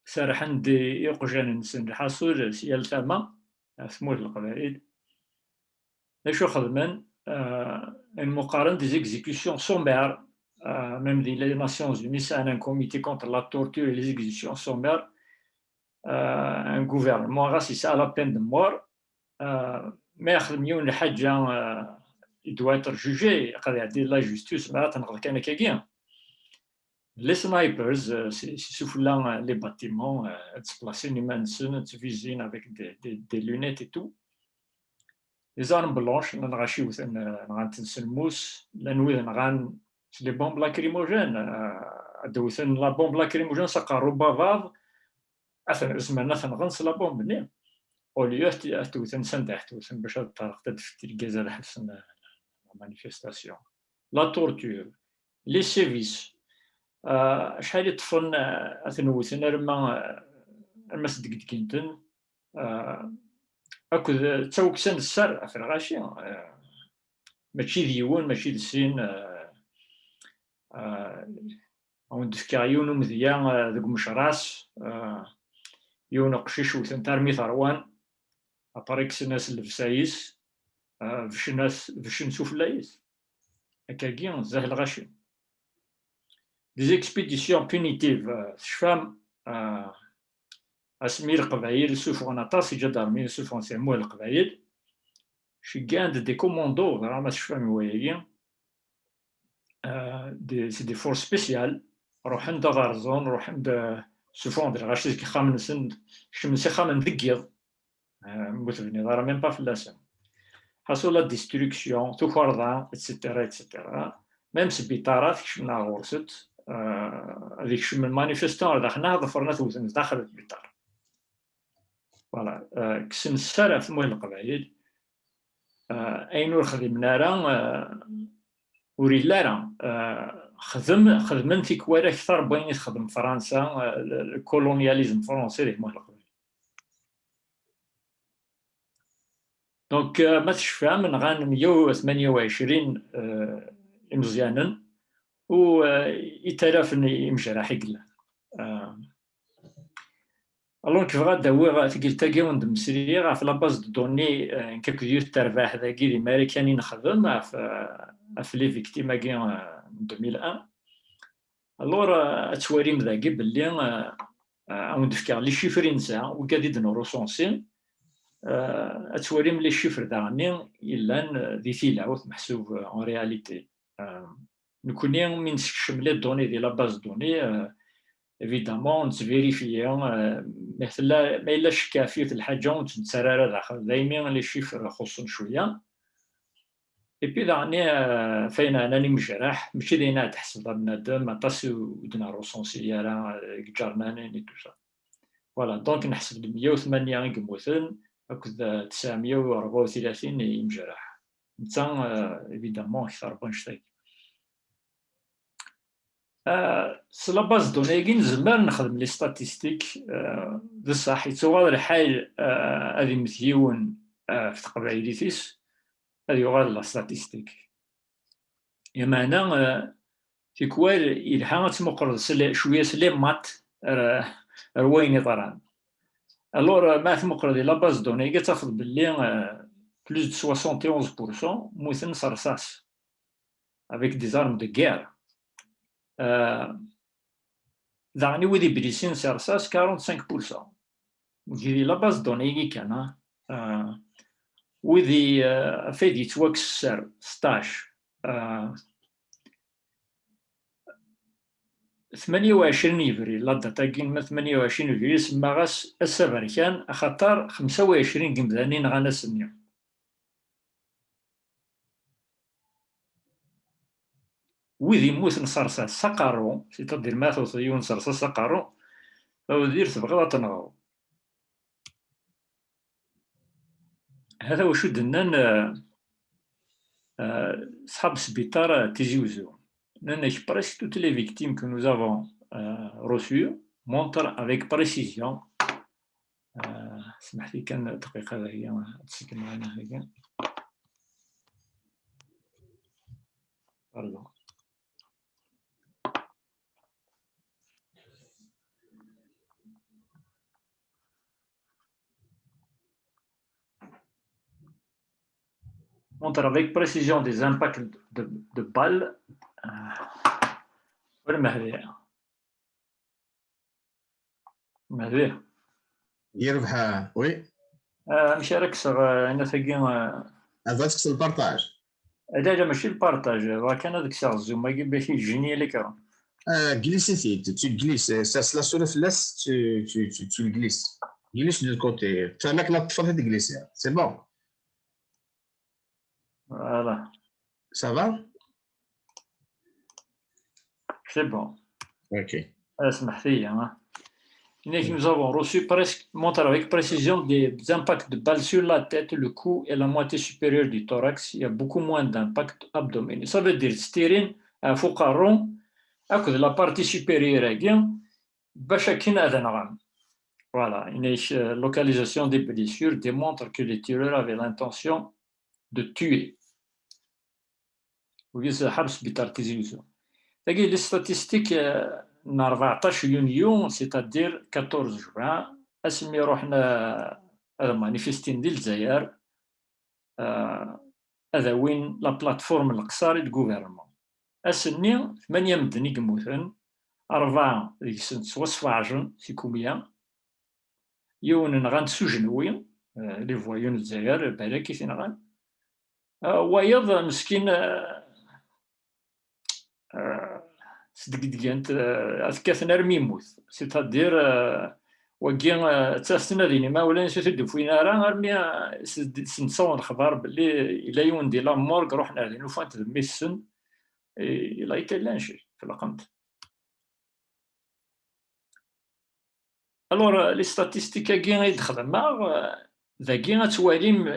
serrḥen-d i iqjan-nsen, lḥaṣul, si yal tama, ɣef tmurt n Leqbayel. D acu xedmen? Euh, ayen qqaren des exécutions sommaires, euh, même di les Nations Unies, c'est un comité contre la torture et les exécutions sommaires, euh, un gouvernement, ɣas yesɛa la peine de mort, euh, ma yexdem yiwen lḥaǧa, euh, il doit être jugé, qad iɛeddi la justice, ma tenɣeḍ kan akkagi. Les snipers, euh, si, si sufella, euh, les bâtiments, euh, ad ttplasin iman-nsen, ad ttvisin avec des, des, des lunettes et tout. Les armes blanches, llan lɣaci iwten, euh, nɣan-ten s lmus, llan wid nɣan s les bombes lacrymogènes, euh, ad d-wten la bombe lacrymogène s aqerru n wabaḍ, ad ten-, zemren ad ten-nɣen s la bombe-nni. Au lieu ad t-, ad t-wten s anda i t-wten bac ad ṭṭerḍeq, ad d-fk tirgaz ad ḥebsen, euh, la manifestation. La torture, les sévices, euh, acḥal i ṭṭfen, euh, ad ten-wten arma, euh, arma sdegdgen-ten, euh, akked, d taweksa n sser ɣef lɣaci, euh, mačči d yiwen, mačči d sin, euh, euh, ad wen-d-fkeɣ yiwen umedya, euh, deg umecras, euh, yiwen uqcic wten-t armi t-rwan, après kksen-as llebsa-is, euh, becen-as, becen sufella-is. Akkagi, zdat lɣaci. Des expéditions punitives, euh, tecfam, euh, asmi Leqbayel suffɣen aṭas iǧadarmiyen, suffɣen si lmut n Leqbayel, ceggɛen-d des commandos, ẓra ma tecfam i wayagi, euh, des, c'est des forces spéciales, ruḥen-d ad rẓen, ruḥen-d, euh, suffɣen-d lɣaci seg ixxamen-nsen, kecmen s ixxamen deg yiḍ. Euh, ur tebniḍ ara même pas fell-asen. Ḥaṣul la destruction, tukerḍa, et cetera, et cetera. Même sbiṭarat kecmen ar ɣur-sent, euh, ad ikcem manifestant ar daxel, neɣ ḍefren ad t-wten daxel sbiṭar. Voilà, euh, kksen sser ɣef tmurt n Leqbayel. Euh, ayen ur xdimen ara, euh, ur yelli ara. Euh, xdem, xedmen tikwal akter n wayen i texdem Fransa, euh, le, le colonialisme français di tmurt n Leqbayel. Donc, euh, ma tecfam, nɣan meyya u tmanya u ɛecrin, euh, imeẓyanen, u, euh, italafen imejraḥ i yellan. Euh, alors, nekk bɣiɣ ad d-awiɣ tikkelt-agi ad d-mmesliɣ ɣef la base de données, euh, nekk akked yiwet terbaɛt dagi di Marikan i nexdem ɣef, euh, ɣef les victimes-agi, euh, n deux mille un. Alors, euh, ad twalim dagi belli, euh, euh, ad wen-d-fkeɣ les chiffres i nesɛa, wigad i d-nrusansi, euh, ad twalim les chiffres daɣen yellan, euh, di tilawt, meḥsub, euh, en réalité. Euh, nekkni, mi nessekcem les données di la base de données, euh, évidemment, nettvérifier, euh, ma tella, ma yella ccek ɣef yiwet lḥaǧa, ur tt-nettarra ara daxel. Daymi les chiffres xuṣṣen cwiya. Et puis daɣen, euh, ɣef ayen ɛnan imejraḥ, mačči d ayen ad tḥesbeḍ a bnadem, aṭas ur d-nrusansi ara, euh, deg iǧarnanen et tout ça. Voilà, donc neḥseb-d meyya u tmanya i yemmuten, akked, euh, tesɛemya u rebɛa u tlatin imejraḥ. Netta, euh, évidemment, akter n wannect-agi. Euh, s la base de données-agi nezmer nexdem les statistiques, euh, d ṣṣeḥ, yettuɣal lḥal, euh, ad immet yiwen, euh, ɣef teqbaylit-is, ad yuɣal la statistique. Lameɛna, euh, tikwal yelha ad tmuqleḍ s le-, cwiya s les maths ar, ar wayen yeḍran. Alors, euh, ma tmuqleḍ di la base de données-agi, ad tafeḍ belli, euh, plus de soixante et onze pour cent mmuten s rrṣaṣ, avec des armes de guerre. Euh, daɣen i wid iblisin s rrṣaṣ, quarante-cinq pour cent. Di la base de données-agi kan, hein. Euh, wid i, euh, ɣef ay d-yettwakkes sser, sṭac. Euh, tmanya u ɛecrin yebrir, la date-agi n tmanya u ɛecrin yebrir, semmaɣ-as ass aberkan, axaṭer xemsa u ɛecrin n yimdanen i nɣan ass-nni. Wid yemmuten s rrṣaṣ s aqerru, c'est-à-dire ma tewteḍ yiwen s rrṣaṣ s aqerru, a udir tebɣiḍ ad tenɣeḍ. Hata wacu d-nnan, euh, Euh, Sḥab Sbiṭar, euh, Tizi Uzzu. Nnan-ak, presque toutes les victimes que nous avons, euh, reçues montrent avec précision. Euh, سمحتي كان دقيقة هذه، هذه. Pardon. Montre avec précision des impacts de, de balles. Euh, ur mehdi. Mehdi. Yerbeḥ, oui. Ah, amek ara kkseɣ, ah, inat-agi, ah? Ad tekkseḍ le partage. Ala, ala, mačči le partage, bɣiɣ kan ad kkseɣ Zoom-agi, bac yeǧǧini l'écran. Ah, glisses-it, tu glisses, ça, c'est la souris, laisse, tu, tu, tu, tu le glisses. Glisse de l'autre côté. Tu as la clé, tu fais glisser. C'est bon. Voilà. Ça va? C'est bon. Ok. Ah, سمحتي, hein. Nous avons reçu presque, montre avec précision des impacts de balles sur la tête, le cou est la moitié supérieure du thorax, il y a beaucoup moins d'impact abdominal. Ça veut dire, s tirin, ɣef uqerru, akked la partie supérieure-agi, bac akken ad nɣen. Voilà, une, euh, localisation des blessures démontre que les tireurs avaient l'intention de tuer. Wagi s Ḥab Sbiṭar Tizi Uzzu. Tagi, les statistiques, euh, n rbeɛṭac yunyu, c'est-à-dire quatorze juin, asmi ruḥen, euh, ad manifestin di Lezzayer, euh, ad awin la plateforme n leqsar i le gouvernement. Ass-nni, tmanya medden i yemmuten, rebɛa deg-sen ttwasfeɛjen si kumya, yiwen nɣan-t s ujenwi, euh, les voyous n Lezzayer, balak i t-nɣan. Euh, wayeḍ, meskin, euh, euh, sdegdgen-t, euh, ad t-kkaten armi yemmut. C'est-à-dire, euh, wagi, euh, ttasen ad imawlan-is ur t-id-ufin ara, armi, euh, s-, sensawen lexbar belli yella yiwen di la morgue, ruḥen ar din, ufan-t d mmi-tsen. Et il a été lynché, felqen-t. Alors, euh, les statistiques-agi i d-xedmeɣ, euh, dagi ad twalim,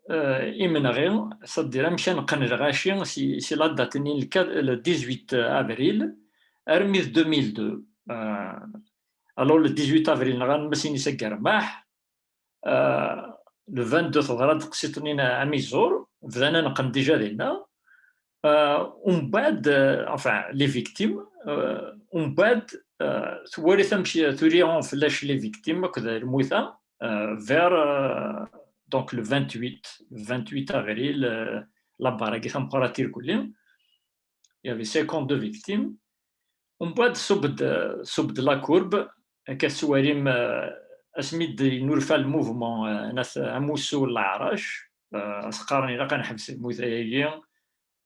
euh, imenɣi, c'est-à-dire amek ad neqqen lɣaci si, si la date-nni, le quat-, le dix-huit avril, armi d deux mille deux. Euh, alors, le dix-huit avril, nɣan Masinisa Germaḥ, euh, le vingt-deux teḍra-d teqsiṭ-nni n Amizur, bdan ad neqqen déjà dinna. Euh, umbeɛd, euh, enfin, les victimes, euh, umbeɛd, euh, twali tamek tuli fell-ac les victimes akked lmuta, euh, vers, euh, donc le vingt-huit, vingt-huit avril, euh, la barre-agi tameqqrant irkelli. Il y avait cinquante-deux victimes. Umbeɛd, ṣubb-d, ṣubb-d la courbe, akka tettwalim, euh, asmi d-yennulfa le mouvement, euh, n At Amussu n Leɛrac, euh, as-qqaren ilaq ad neḥbes lmuta-agi,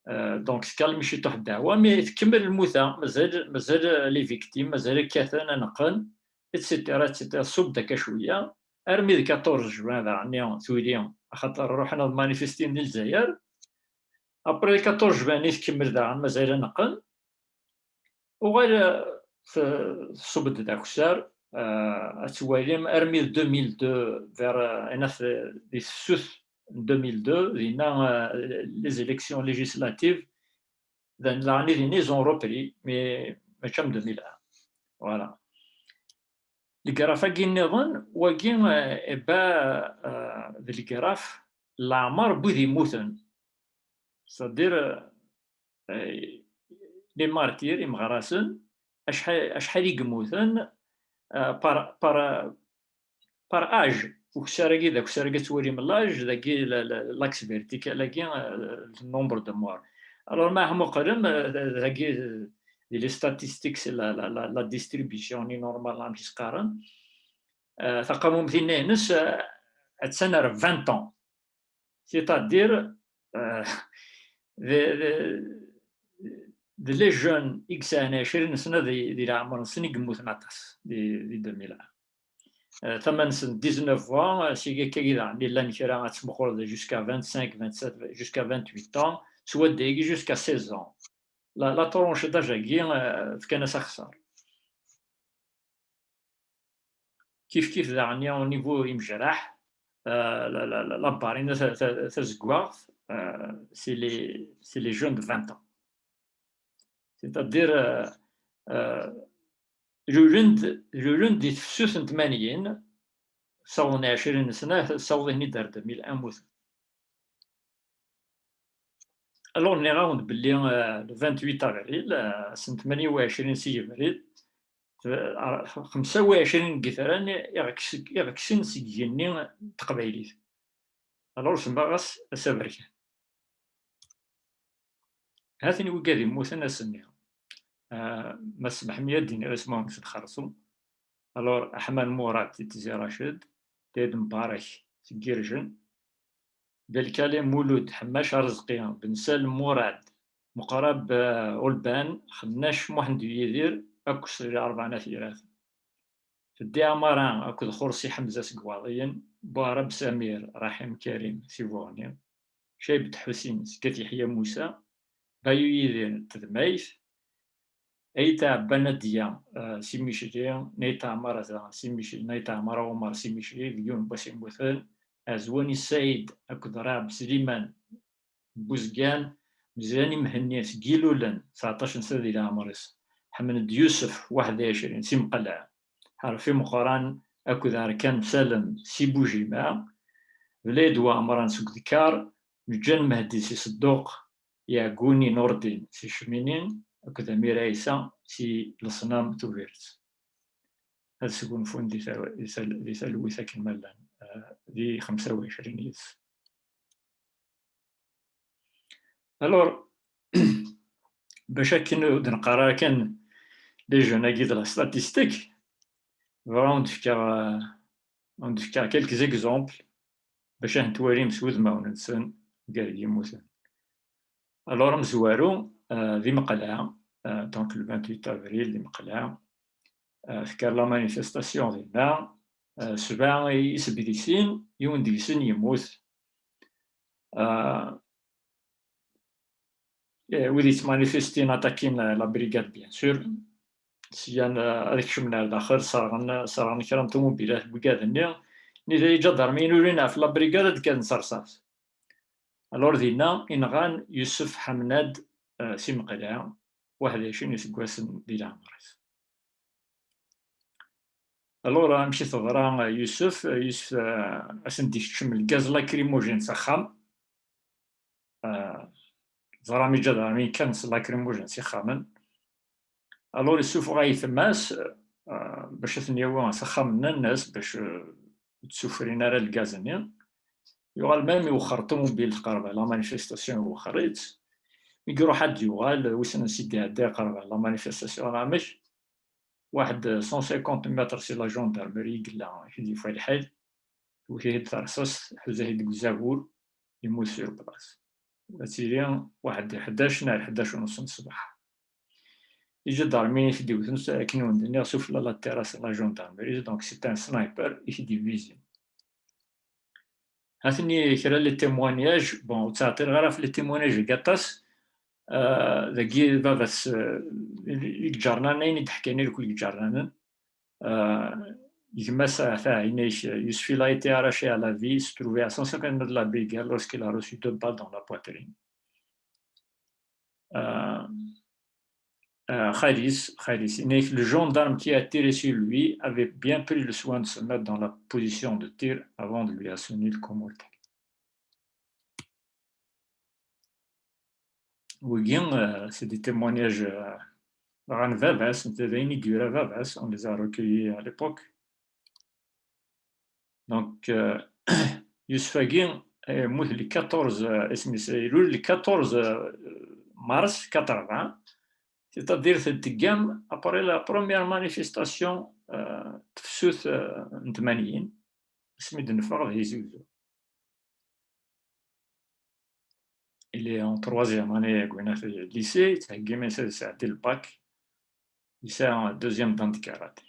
euh, donc tkalmi ciṭuḥ ddeɛwa, mais tkemmel lmuta, mazal, mazal les victimes, mazal kkaten ad neqqen, et cetera, et cetera, ṣubb-d akka cwiya, armi d quatorze juin daɣen, tuli, axaṭer ruḥen ad manifestin di Lezzayer. Après le quatorze juin i tkemmel daɣen, mazal ad neqqen. Uɣal, euh, t-, tṣubb-d d akessar, euh, ad twalim armi d deux mille deux, vers, euh, inat, euh, di tefsut n deux mille deux, dinna, euh, les élections législatives, daɣen, daɣen i dinna ils ont repris, mais mačči am deux mille un. Voilà. Legraf-agi nniḍen, wagi, euh, eba, euh, d legraf n leɛmer n wid yemmuten. C'est-à-dire, euh, les martyrs, imeɣrasen, acḥal, acḥal i yemmuten, euh, par, par, par âge. Ukessar-agi d akessar-agi ad twalim l'âge, dagi la, la, l'axe vertical-agi, euh, le nombre de morts. Alors, ma tmuqlem, euh, dagi, euh, di les statistiques, la, la, la, la distribution-nni normale, amek i s-qqaren, euh, taqamumt-nni-ines, euh, attan ar vingt ans. C'est-à-dire, euh, d, d, d les jeunes i yesɛan ɛecrin sna di, di leɛmer-nsen i yemmuten aṭas di, di deux mille un. Euh, tama-nsen dix-neuf ans, euh, seg akkagi daɣen i llan kra ad tmuqleḍ jusqu'à vingt-cinq, vingt-sept, jusqu'à vingt-huit ans, swadda-agi jusqu'à seize ans. La, la tranche d'âge-agi, euh, fkan-as axeṣṣar. Kif kif daɣen au niveau imejraḥ, euh, la, la, la, la barre-ina ta-, ta-, tazeggaɣt, euh, c'est les, c'est les jeunes de vingt ans. C'est-à-dire, euh, euh, lulen-d, lulen-d di tefsut n tmanyin, ssawḍen ɛecrin sna, ssawḍen-id ar deux mille un, mmuten. Alors, nniɣ-awen-d belli, euh, le vingt-huit avril, euh, ass n tmanya u ɛecrin si yebrir, euh, xemsa u ɛecrin n yitran i ɣ-, i ɣ-kksen seg yigenni n teqbaylit. Alors, semmaɣ-as ass aberkan. Ha-ten-i wigad yemmuten ass-nni. Ah, Mass Meḥmi ad d-iniɣ isem-nnes d xerṣum. Alors, Ḥman Murad si Tizi Raced, Dayed Mbarek seg Irjen, Belkali Mulud, Ḥemmac Arezqi, Ben Salem Murad, Muqrab, eh, Ulban, Xennac Muḥend Yidir, akked Sri Rebɛa n At Yiraten. Feddi Ɛmara akked Xursi Ḥemza seg Iwaḍiyen, Buɛrab Samir, Raḥim Karim si Buɣni, Caybet Ḥusin seg At Yeḥya Musa, Bayu Yidir n Tedmayt, Ayt Ɛebba Nadiya, eh, si Micli, Nayt Ɛmara daɣen si Micli, Nayt Ɛmara Umar si Micli, deg yiwen n wass i mmuten, Ɛezwani Saɛid akked Raɛb Sliman n Buzgan, Mezrani Mhenni seg Ilulen, tseɛṭac n sna di leɛmer-is, Ḥmed Yusef, waḥed u ɛecrin, si Mqelleɛ, Ḥerfi Meqqran akked Arkan Salem si Bujima, Belayd Waɛmran seg Udekar, Meǧǧan Mehdi si Sedduq, Yeɛguni Nurdin si Cmini akked Amir Ɛisa si Leṣnam Tubiret. Ad sgunfun di tal-, di tal-, di talwit akken ma llan, eh, di xemsa u ɛecrin yid-s. Alors, bac akken ur d-neqqar ara kan les jeunes-agi d la statistique, bɣiɣ ad wen-d-fkeɣ, euh, ad wen-d-fkeɣ quelques exemples bac ad ten-twalim s wudmawen-nsen gar yimuten. Alors, amezwaru, euh, di Meqleɛ, euh, donc le vingt-huit avril di Meqleɛ, euh, tekker la manifestation dinna, euh, sebɛa isebdisin, yiwen deg-sen yemmut. Euh, eh, wid yettmanifestin attakin, eh, la brigade, bien sûr. Syan, eh, ad kecmen ar daxel, serɣen, serɣen kra n tumubilat n wigad-nni. Nitni iǧadarmiyen ulin ɣef la brigade ad d-kkaten s rrṣas. Alors dinna i nɣan Yusef Ḥamnad, eh, si Meqleɛ, waḥed u ɛecrin iseggasen di leɛmer-is. Alors, amek i teḍra, eh, Yusef? Eh, Yusef, eh, ad sen-d-ikeččem lgaz lacrymogène s axxam. Eh, ẓram iǧadarmiyen kkan s lacrymogène s ixxamen. Alors, isuffeɣ ayetma-s, eh, bac ad ten-yawi s axxam-nnes, bac, eh, ur d-ssufrin ara lgaz-nni. Yuɣal même iwexxer ṭumubil, teqreb la manifestation, iwexxer-itt. Mi iruḥ ad d-yuɣal, wissen ansi d-iɛedda, iqreb la manifestation, neɣ amek? Waḥed cent cinquante mètres si la gendarmerie i yella, i t-id-yufa lḥal, tewwet-it-id terṣast, tḥuza-t-id deg uzagur, yemmut sur place. Ad tili waḥed ḥdac neɣ ḥdac u nus n ṣṣbeḥ. Iǧadarmiyen i t-id-iwten, akken i wen-d-nniɣ, sufella la terrasse n la gendarmerie, donc c'est un sniper i t-id-yevizin. Ha-ten-i kra n les témoignages, bon, ur ttɛeṭṭileɣ ara ɣef les témoignages-agi aṭas. Ah, dagi baba-s, ah, i iǧernan, ayen i d-ḥkan irkul iǧernanen. Ah, gma-s, ah, taɛina-k, Yusef, il a été arraché à la vie, se trouvait à cent cinquante mètres de la brigade lorsqu'il a reçu deux balles dans la poitrine. Euh, euh, Khalis, Khalis, il dit que le gendarme qui a tiré sur lui avait bien pris le soin de se mettre dans la position de tir avant de lui asséner le coup mortel. Wigi, euh, c'est des témoignages, euh, ɣer baba-s, d ayen i d-yura baba-s, on les a recueillis à l'époque. Donc, euh, Yusef-agi, euh, yemmut le quatorze, euh, isem-is, ilul le quatorze, euh, mars quatre-vingts, c'est-à-dire teddem après la première manifestation, euh, tefsut, euh, n tmanyin, asmi d-neffeɣ d Tizi Uzzu. Il est en troisième année deg lycée, yettheggi iman-is ad yesɛeddi le bac. Yesɛa deuxième dan de karaté.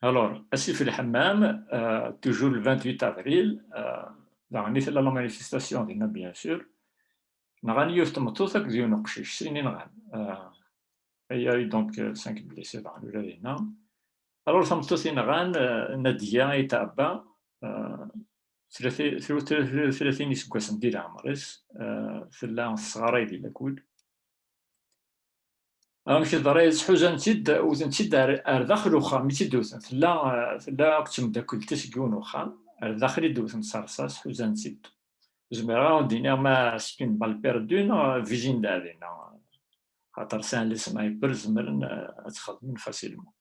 Alors, Asif Lḥemmam, euh, toujours le vingt-huit avril, euh, daɣen i tella la manifestation dinna, bien sûr. Nɣan yiwet n tmeṭṭut akked yiwen uqcic, sin i nɣan. Euh, il y a eu donc, euh, cinq blessés daɣen ula dinna. Alors, tameṭṭut i nɣan, euh, Nadia Ayt Ɛebba, euh, tlata-, tru-, tru-, tru-, tlatin iseggasen di leɛmer-is, euh, tella tesɣaray di Lakul. Amek i teḍra? Ḥuzan-tt-id, wten-tt-id ar, ar daxel uxxam i tt-id-wten. Tella, euh, tella akked temdakkelt-is deg yiwen uxxam, ar daxel i d-wten s rrṣas, ḥuzan-tt-id. Ur zmireɣ ad wen-d-iniɣ ma c'est une balle perdue neɣ vizinda dinna, xaṭer sɛan les snipers, zemren, euh, ad t-xedmen facilement.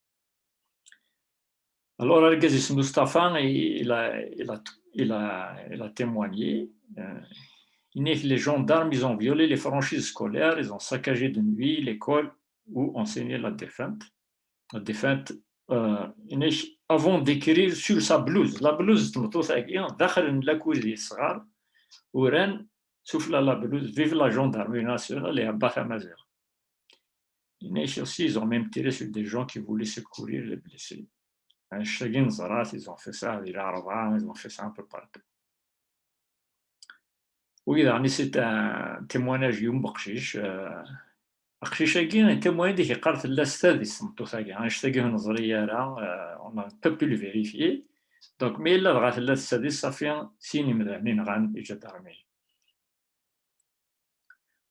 Alors, argaz-is Mustapha, il a, il a, il a, il a témoigné. Euh, il dit que les gendarmes, ils ont violé les franchises scolaires, ils ont saccagé de nuit l'école où enseignait la défunte. La défunte, euh, il dit, avant d'écrire sur sa blouse. La blouse, d tmeṭṭut-agi, daxel n lakul di tesɣar, uran, sufella la blouse, vive la gendarmerie nationale et à bas Amazigh. Il dit aussi, ils ont même tiré sur des gens qui voulaient secourir les blessés. Annect-agi neẓra-t, ils ont fait ça di Lɛerba, ils ont fait ça un peu partout. Oui, daɣen, c'est un témoignage n yiwen n uqcic. Euh, aqcic-agi, un témoignage i yeqqar tella s tadist tmeṭṭut-agi. Annect-agi ur neẓri ara, euh, on a un peu pu le vérifier. Donc, mais yella dɣa tella s tadist, safi sin imdanen i nɣan iǧadarmiyen.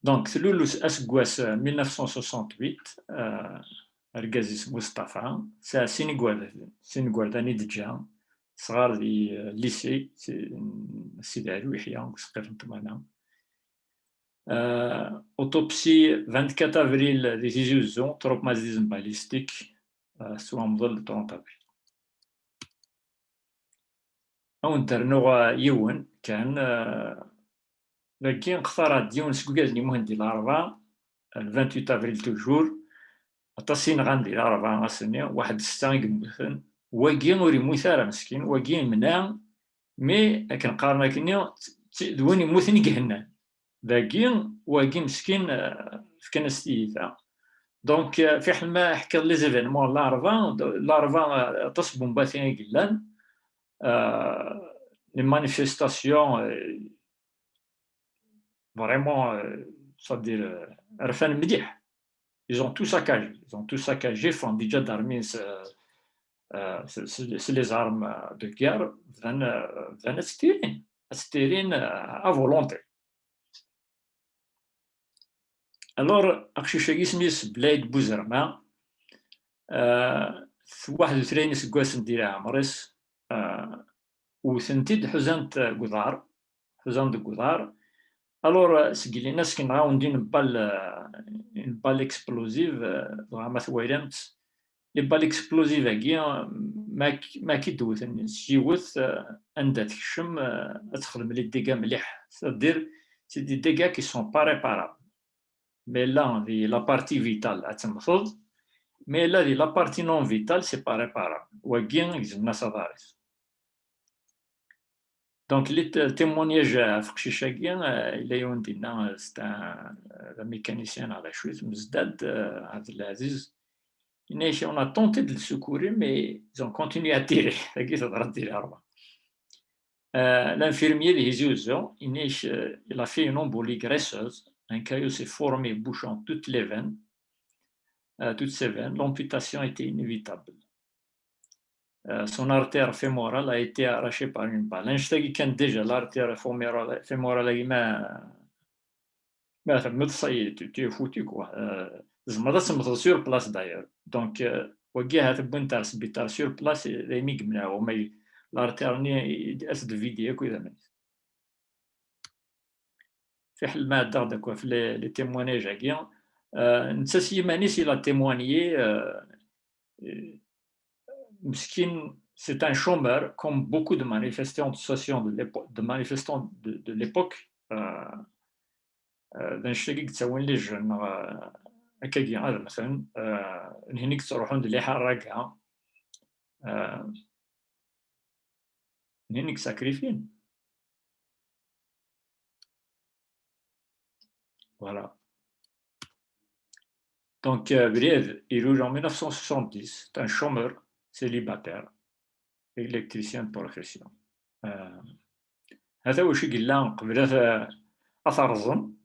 Donc, tlul aseggas, euh, mille neuf cent soixante-huit, euh, argaz-is Mustafa, sɛa sin igerdan, sin igerdan i d-ǧǧa, sɣar di, euh, lycée, si-, Sidi Ɛli Uyeḥya, deg useqqif n ṭṭmana. Euh, autopsie vingt-quatre avril di Tizi Uzzu, traumatisme balistique, euh, s wemḍel le trente avril. Ad wen-d-rnuɣ, euh, yiwen kan, euh, dagi xtareɣ-d yiwen seg ugaden imuhen di Larebɛa, le vingt-huit avril toujours, aṭas i nɣan di Larebɛa ass-nni, waḥed ssetta i yemmuten, wagi ur yemmut ara meskin, wagi yemna, mais akken qqaren akkenni, d win yemmuten i ihennan. Dagi, wagi meskin, euh, fkan-as tiyita. Donc, euh, fiḥel ma ḥkiɣ les événements n Larebɛa, Larebɛa, euh, aṭas n bombatin i yellan, euh, les manifestations, euh, vraiment, euh, c'est-à-dire, euh, rfan mliḥ. Ils ont tout saccagé. Ils ont tout saccagé, font déjà d'armes, euh, euh, c'est, c'est, c'est les armes de guerre, bdan, euh, bdan ad ttirin, ad ttirin, euh, à volonté. Alors, aqcic-agi isem-is Blaid Buzerma, euh, waḥed u tlatin iseggasen di leɛmer-is, euh, wten-t-id, ḥuzan-t deg uḍar, ḥuzan deg uḍar. Alors, euh, seg lin-as kenɣa-wen-d une balle, euh, une balle explosive, euh, dɣa ma twalam-tt, les balles explosives-agi, euh, ma k-, ma k-id-wten s yiwet, euh, anda tekcem, euh, ad texdem les dégâts mliḥ. C'est-à-dire, c'est des dégâts qui sont pas réparables. Mais là, di la partie vitale, ad temmteḍ. Mais là, di la partie non vitale, c'est pas réparable. Wagi, gezmen-as aḍar-is. Donc, le t-, témoignage ɣef uqcic-agi, euh, yella yiwen dinna, euh, c'est un, euh, un mécanicien neɣ d acu-t, Mezdad, euh, Abdelaziz. Il dit, on a tenté de le secourir, mais ils ont continué à tirer. Tagi teḍra-d di Larebɛa. Euh, l'infirmier de Tizi Uzzu, il dit, euh, il a fait une embolie graisseuse, un caillot s'est formé bouchant toutes les veines, euh, toutes ses veines. L'amputation était inévitable. Euh, son artère fémorale a été arrachée par une balle. Annect-agi kan déjà, l'artère fémorale, fémorale-agi ma, ma temmet, ça y est, tu, tu es foutu, quoi. Euh, tzemreḍ ad temmteḍ sur place, d'ailleurs. Donc, euh, wagi ahat wwin-t ar sbiṭar sur place, daymi yemneɛ wamma y-, l'artère-nni ad s-d-vidi akk idammen-is. Fiḥel ma ɛeddaɣ-d akk ɣef les, les témoignages-agi. Euh, netta s yiman-is, il a témoigné, euh, euh, meskin, c'est un chômeur, comme beaucoup de manifestants de situation de l'épo-, de manifestants de, de l'époque, euh, euh, d annect-agi i yettawin les jeunes, euh, akkagi ad mmten, euh, nhini i yettruḥun d liḥaraga, euh, nhini i yesakrifin. Voilà. Donc, euh, Bried, il est en mille neuf cent soixante-dix, c'est un chômeur célibataire, électricien de profession. Euh, hata wacu i yella qbel ad, ad t-rẓen.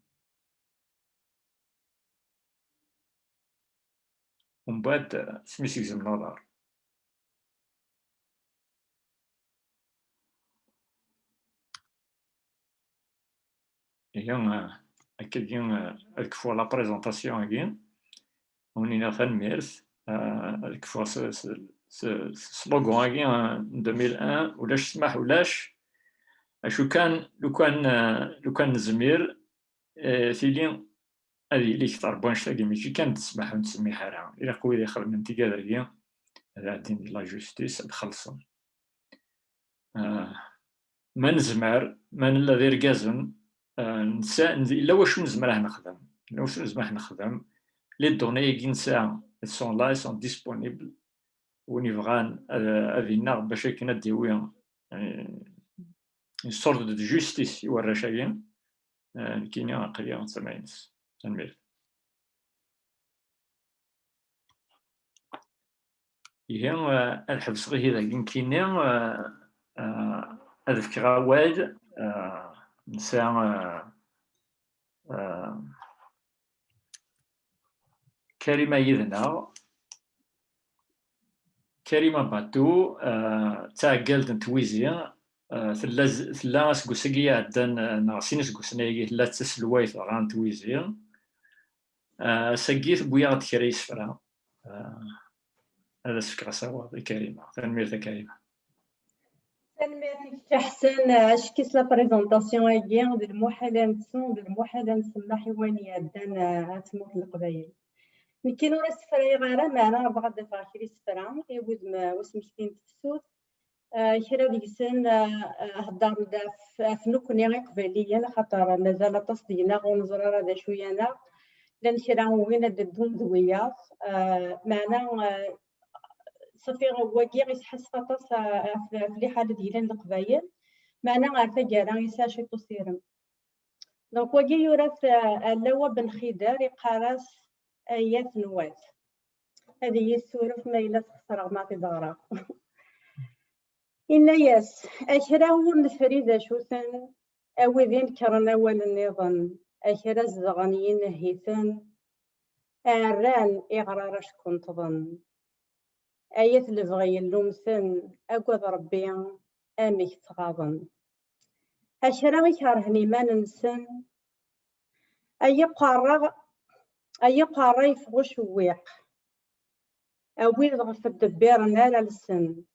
Umbeɛd, euh, asmi s-gezmen aḍar. Ihi, eh, akkagi, eh, ad kfuɣ la présentation-agi. Wen-iniɣ tanemmirt. Eh, ad kfuɣ s, s, s, s slogan-agi, eh, n deux mille un, ulac ssmaḥ, ulac. Acu kan, lukan, eh, lukan nezmir, eh, tili ad yili kter n wanect-agi, mačči kan d ssmaḥ ur nettsemmiḥ ara. Ilaq wid ixedmen tigad-agi ad ɛeddin di la justice, ad xellṣen. Ah, ma nezmer, ma nella d irgazen, ah, nsa-, yella wacu nezmer ad nexdem. Yella wacu nezmer ad nexdem. Les données-agi nesɛa, elles sont là, elles sont disponibles. Win yebɣan ad, ad ineɣ bac akken ad d-yawi, eh, une sorte de justice i warrac-agi. Eh, nekkini aql-i d tama-ines. Tanemmirt. Ihi, eh, ad ḥebseɣ ihi dagi nekkini, eh, eh, ad fkeɣ awal, eh, nesɛa, eh, eh, Karima yid-neɣ. Karima Batou, eh, d taɛeggalt n twizi, eh, tella z-, tella aseggas-agi iɛeddan, eh, neɣ sin iseggasen-agi tella d taselwayt dɣa n twizi. Eh, ass-agi tewwi-aɣ-d kra yisefra. Eh, ad as-fkeɣ asawaḍ i Karima. Tanemmirt a Karima. Tanemmirt i kečč a Ḥsen, acki s la présentation-agi, d lmuḥal ad nettu, d lmuḥal ad nsemmeḥ i wayen iɛeddan, eh, ar tmurt n Leqbayel. Nekkini ur as-ssefrayeɣ ara, meɛna bɣiɣ ad d-afeɣ kra isefra i wudem, eh, usmekti n tefsut. Eh, kra deg-sen, eh, eh, heddren-d ɣef, ɣef nekkni Iqbayliyen, axaṭer mazal aṭas deg-neɣ ur neẓri ara d acu-yaneɣ. Llan kra ugin ad d-ddun d wiyaḍ. Eh, meɛna, eh, ṣafi wagi isḥassef aṭas, eh, ɣef, ɣef liḥala i d-yellan Leqbayel. Meɛna ar taggara yesɛa ciṭ usirem. Donc wagi yura-t, eh, Alawa Ben Xidar, iqqar-as Ayat n wat. Ad iyi-yessuref ma yella sxeṣreɣ ma t-id-ɣreɣ. Inna-yas: a kra ur nefri d acu-ten, a wid inekkren awal nniḍen, a kra zedɣen yinehhi-ten, ɛerran iɣrar ackunṭḍen. Ayat lebɣi yellumten, agad Rebbi amek ttɣaḍen. A kra ikerhen iman-nsen, ay iqerra, ay iqerra yeffeɣ ucewwiq. A wid ɣef ddebbiren ara lsen,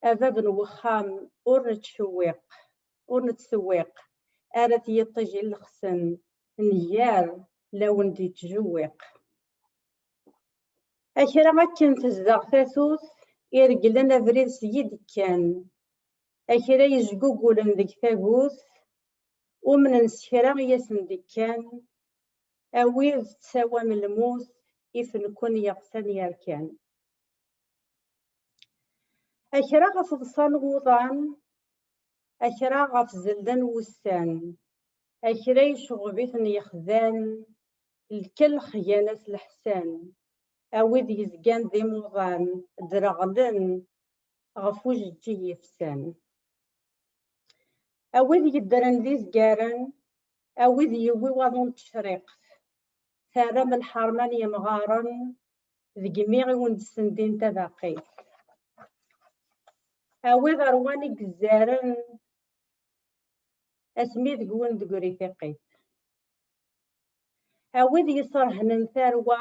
a bab n wexxam ur nettcewwiq, ur nettsewwiq, ara t-yiṭij ilexsen, nnger lawen d-yettjewwiq. A kra akken tezdeɣ tatut, ireglen abrid seg i d-kkan. A kra yejgugulen deg tagut, umnen s kra i asen-d-ikkan, a wid tessawam lmut, ifen-ken yeɣsan yerkan. A kra ɣef ḍsan wuḍan, a kra ɣef zelden wussan, a kra yecɣeb-iten yexdan, lkelx gan-as leḥsan, a wid yezgan d imuḍan, dreɣlen ɣef ujeǧǧig yefsan. A wid yeddren d izgaren, a wid yewwi waḍu n tecriqt, terram lḥerma n yemɣaren, deg mi i wen-d-sendin tabaqit. A wid ṛwan i yezzaren, asmi deg-wen tegri tiqqit. A wid yesrehnen tarwa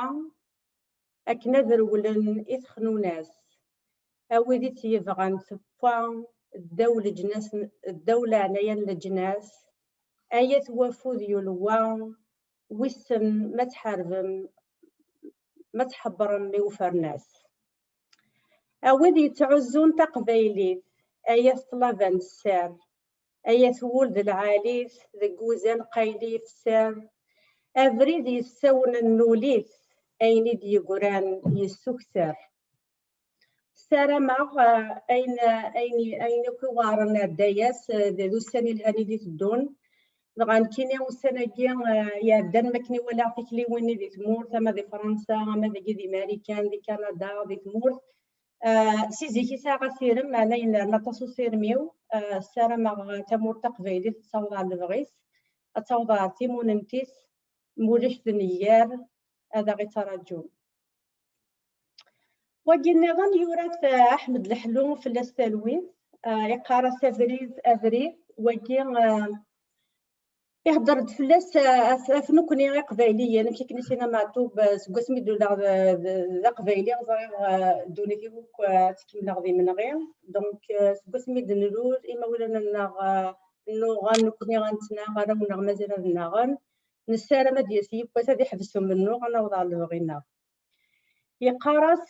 akken ad rewlen i texnunast, a wid i tt-yebɣan tewwa ddaw leǧnas, ddaw leɛnaya n leǧnas, ay at wafud yulwa, wissen ma tḥarbem, ma tḥebbṛem i ufernas. A wid yettɛuzzun taqbaylit, ay at ṭṭlaba n sser, ay at wul d lɛali-t, deg wuzan qayli ifesser, abrid yessawnen nul-it, ayen i d-yegran yessukter. Ssarameɣ, eh, ayen, ayen, ayen akk iweɛren nɛedda-yas, eh, d, d ussan ilhan i d-iteddun. Dɣa nekkini ussan-agi, eh, iɛeddan, mi akken i walaɣ tikliwin-nni di tmurt, ama di Fransa, ama dagi di Marikan, di Kanada, di tmurt. Eh, si zik i sɛiɣ asirem, meɛna yennerna aṭas usirem-iw. Eh, ssarameɣ tamurt taqbaylit ad taweḍ ɣer lebɣi-s, ad taweḍ ɣer timunent-is, ma ulac d nnger ad aɣ-ittraǧun. Wagi nniḍen yura-t, eh, Aḥmed Leḥlu, fell-as talwit, eh, iqqar-as abrid, abrid, wagi, eh, Ihedder-d fell-as, eh, af, af nekkni Iqbayliyen, amek akken i s-yenna Meɛtub, eh, seg wasmi d-luleɣ d, d, d Aqbayli, ẓriɣ, eh, ddunit-iw akk, eh, ad tt-kemmleɣ d imenɣi. Donc, eh, seg wasmi d-nlul, imawlan-nneɣ, eh, nnuɣen, nekkni ad nettnaɣ, arraw-nneɣ mazal ad nnaɣen. Nessaram ad d-yas yiwwas ad iḥbes umennuɣ, ad naweḍ ɣer lebɣi-nneɣ. Yeqqar-as: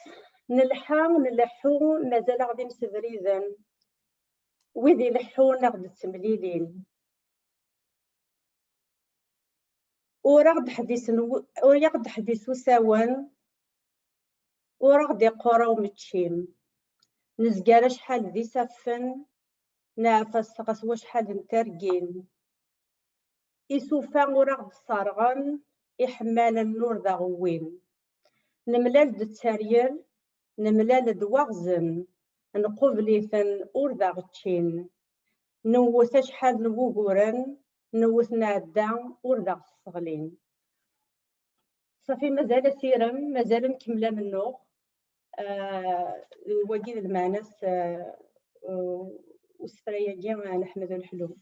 "Nelḥa, nleḥḥu, mazal-aɣ d imsebriden. Wid ileḥḥun ad ɣ-d-ttemlilin." Ur aɣ-d-ḥbisen w-, ur aɣ-d-ḥbis usawen, ur aɣ-d-iqqur umeččim. Nezger acḥal d isaffen, neɛfes ɣef wacḥal n tergin. Isufa ur aɣ-d-sserɣen, iḥemmalen ur d aɣ-wwin. Nemlal-d tteryel, nemlal-d waɣzen, nqubel-iten ur d aɣ-ččin. Newwet acḥal n wuguren, newwet nɛedda ur d aɣ-sseɣlin. Safi, mazal asirem, mazal nkemmel amennuɣ. Ah, wagi d lmeɛna-s, ah, usefra-agi, ah, n Ḥmed Ulḥlum.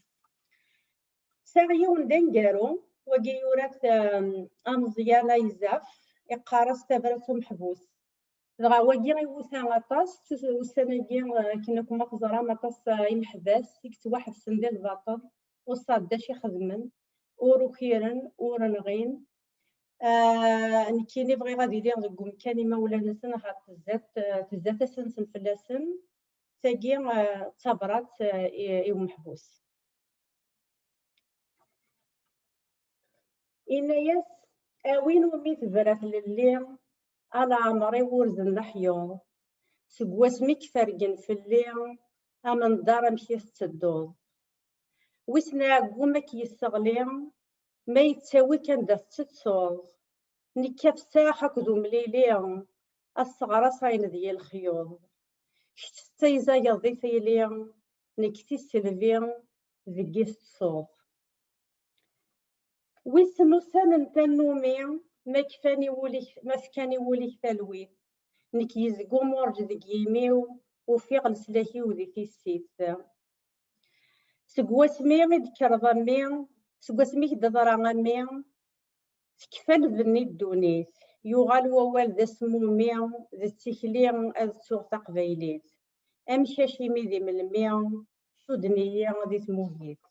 Sɛiɣ yiwen d aneggaru, wagi yura-t, ah, ameẓyan Ayzaf, iqqar-as Tabrat umeḥbus. Dɣa wagi iwuta aṭas, ussan-agi, ah, akken akk ma teẓram, aṭas, ah, imeḥbas i yettwaḥebsen di lbaṭel, ur sɛedda acu ixedmen, ur ukiren, ur nɣin. Ah, nekkini bɣiɣ ad iliɣ deg umkan imawlan-nsen, ɣer tezza-t, ah, tezza tasa-nsen fell-asen. Tagi, ah, d tabrat, ah, i, i umeḥbus. Inna-yas: "A win umi tebra tlelli, a leɛmer-iw ur d-nneḥyuḍ. Seg wasmi i ifergen fell-i, amenḍar amek i tettedduḍ. Wissen aɛeggu ma k-yesseɣli, ma yettawi-k anda tettettuḍ. Nekk afsax akked umlili, asseɣres ayen d yilexyuḍ. Kečč tettayzayeḍ di tili, nekk tiselbi deg i teṭṭseḍ." Wissen ussan n tannumi, ma kfan i wul-ik, ma fkan i wul-ik talwit. Nekk yezga umurǧ deg yimi-w, ufiɣ leslak-iw di tissit. Seg wasmi i d-tekkreḍ a mmi, seg wasmi i k-d-teḍra a mmi, tekfa lbenni ddunit, yuɣal wawal d asmumi, d tikli ad ttuɣ taqbaylit. Amek acimi di melmi cudden-iyi di tmuhit.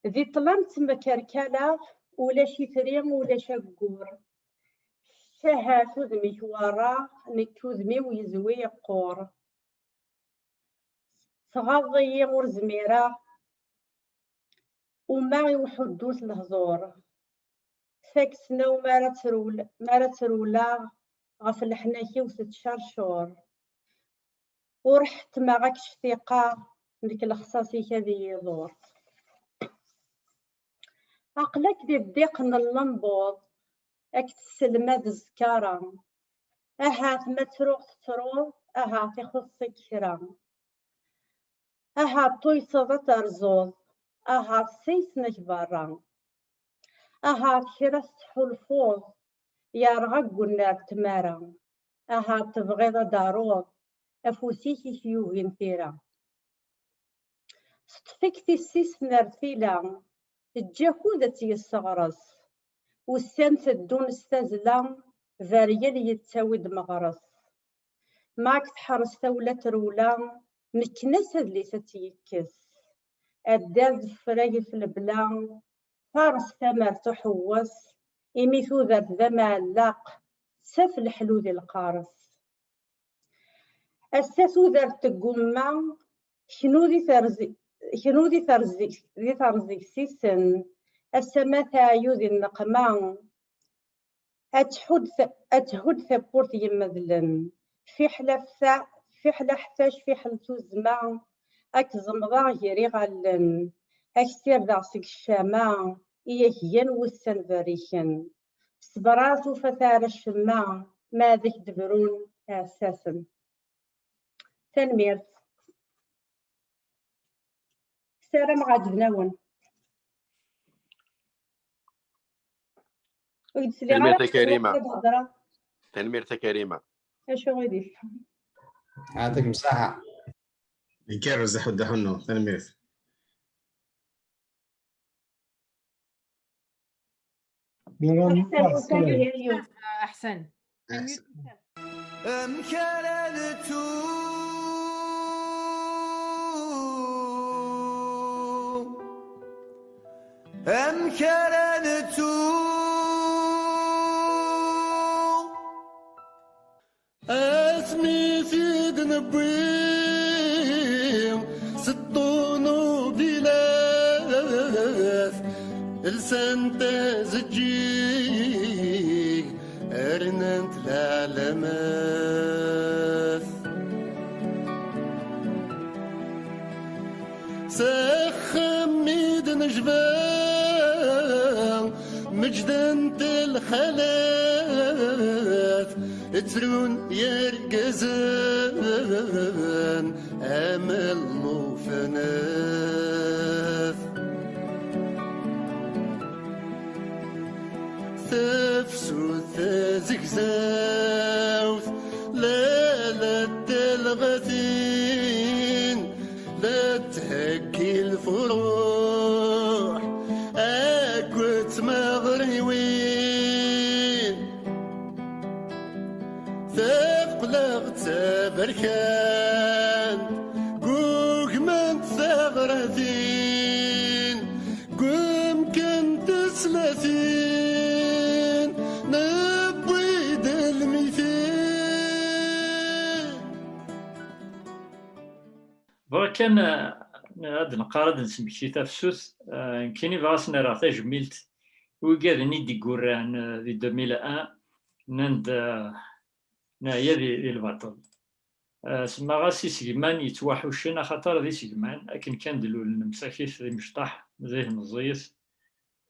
Di ṭṭlam ttmekerkaleɣ, ulac itri, ulac aggur. Ccahhat udem-ik werraɣ, nekk udem-iw yezwi yeqqur. Tɣaḍeḍ-iyi ur zmireɣ, uma i uḥuddu s lehdur. Takesna-w mi ara trewleɣ, ɣef leḥnak-iw tettcercur. Ur ḥettmeɣ ad k-ctiqeɣ, nekk lexṣaṣ-ik ad iyi-iḍur. Aql-ak di ddiq n llembuḍ, ad k-tesselmad zkara. Ahat ma ttruɣ tettruḍ, ahat ixuṣṣ-ik kra. Ahat tuyseḍ ad terzuḍ, ahat saysen-ak berra. Ahat kra tettḥulfuḍ, yerɣa deg unnar n tmara. Ahat tebɣiḍ ad d-taruḍ, afus-ik i k-yugin tira. Teṭṭef-ik tissist n rtila, eǧǧ akud ad tt-yesseɣres. Ussan teddun s tazzla, bergel yettawi-d meɣres. Ma ak-teḥres tawla trewla, mekken-as adlis ad tt-yekkes. Addal d ufrag f lebla, fares tamart uḥewwes, imi tudert d amɛellaq, taf leḥlu di lqares. Ass-a tudert teggumma, knu di terzi-, knu di terzi-, di terzi-k sisen. Ass-a ma teɛyu di nneqma, ad tḥudd ta-, ad tḥudd tawwurt yemmedlen. Fiḥel afta-, fiḥel aḥtac, fiḥel tuzzma, ad k-ẓemḍeɣ gar iɣallen, ad k-sirdeɣ seg ccama, i ak-gan wussan berriken. Ṣṣber ara tufa tara ccemma, ma ad ak-d-brun iɛessasen. Tanemmirt. Ssarameɣ ɛeǧben-awen. Ur yi-d-sliɣ ara. Tanemmirt a Karima. Tanemmirt a Karima. Acu i d-yefka? Ɛaṭik msaḥa. Igerrez a Ḥuddu Ḥunnu, tanemmirt. Biram, Salut, Aḥsan. Salut, Helio. Aḥsan. Amek ara nettu? Amek ara nettu? Asmi t-id-newwi s ṭṭunubilat, lsant azeǧǧig, rnant leɛlamat. S axxam i d-nejba, meǧdent lxalat, ttrun yergazen am lmufanat. Tafsut tazegzawt, la la talɣatin, la theggi lfuruḥ akked tmeɣriwin. Tafqleɣ d taberkant, gugment teɣratin, gumkent teslatin, newwi-d lmitin. Bɣiɣ kan, eh, ad neqqar, ad nesmekti tafsut, eh, nekkini bɣiɣ ad sen-rreɣ tajmilt i wigad-nni i d-iggurran, eh, di deux mille un, nnan-d, eh, neɛya di, di lbaṭel. Eh, semmaɣ-as isegman yettwaḥuccen, axaṭer d isegman akken kan d-lulen msakit d imecṭaḥ, zit meẓẓiyet,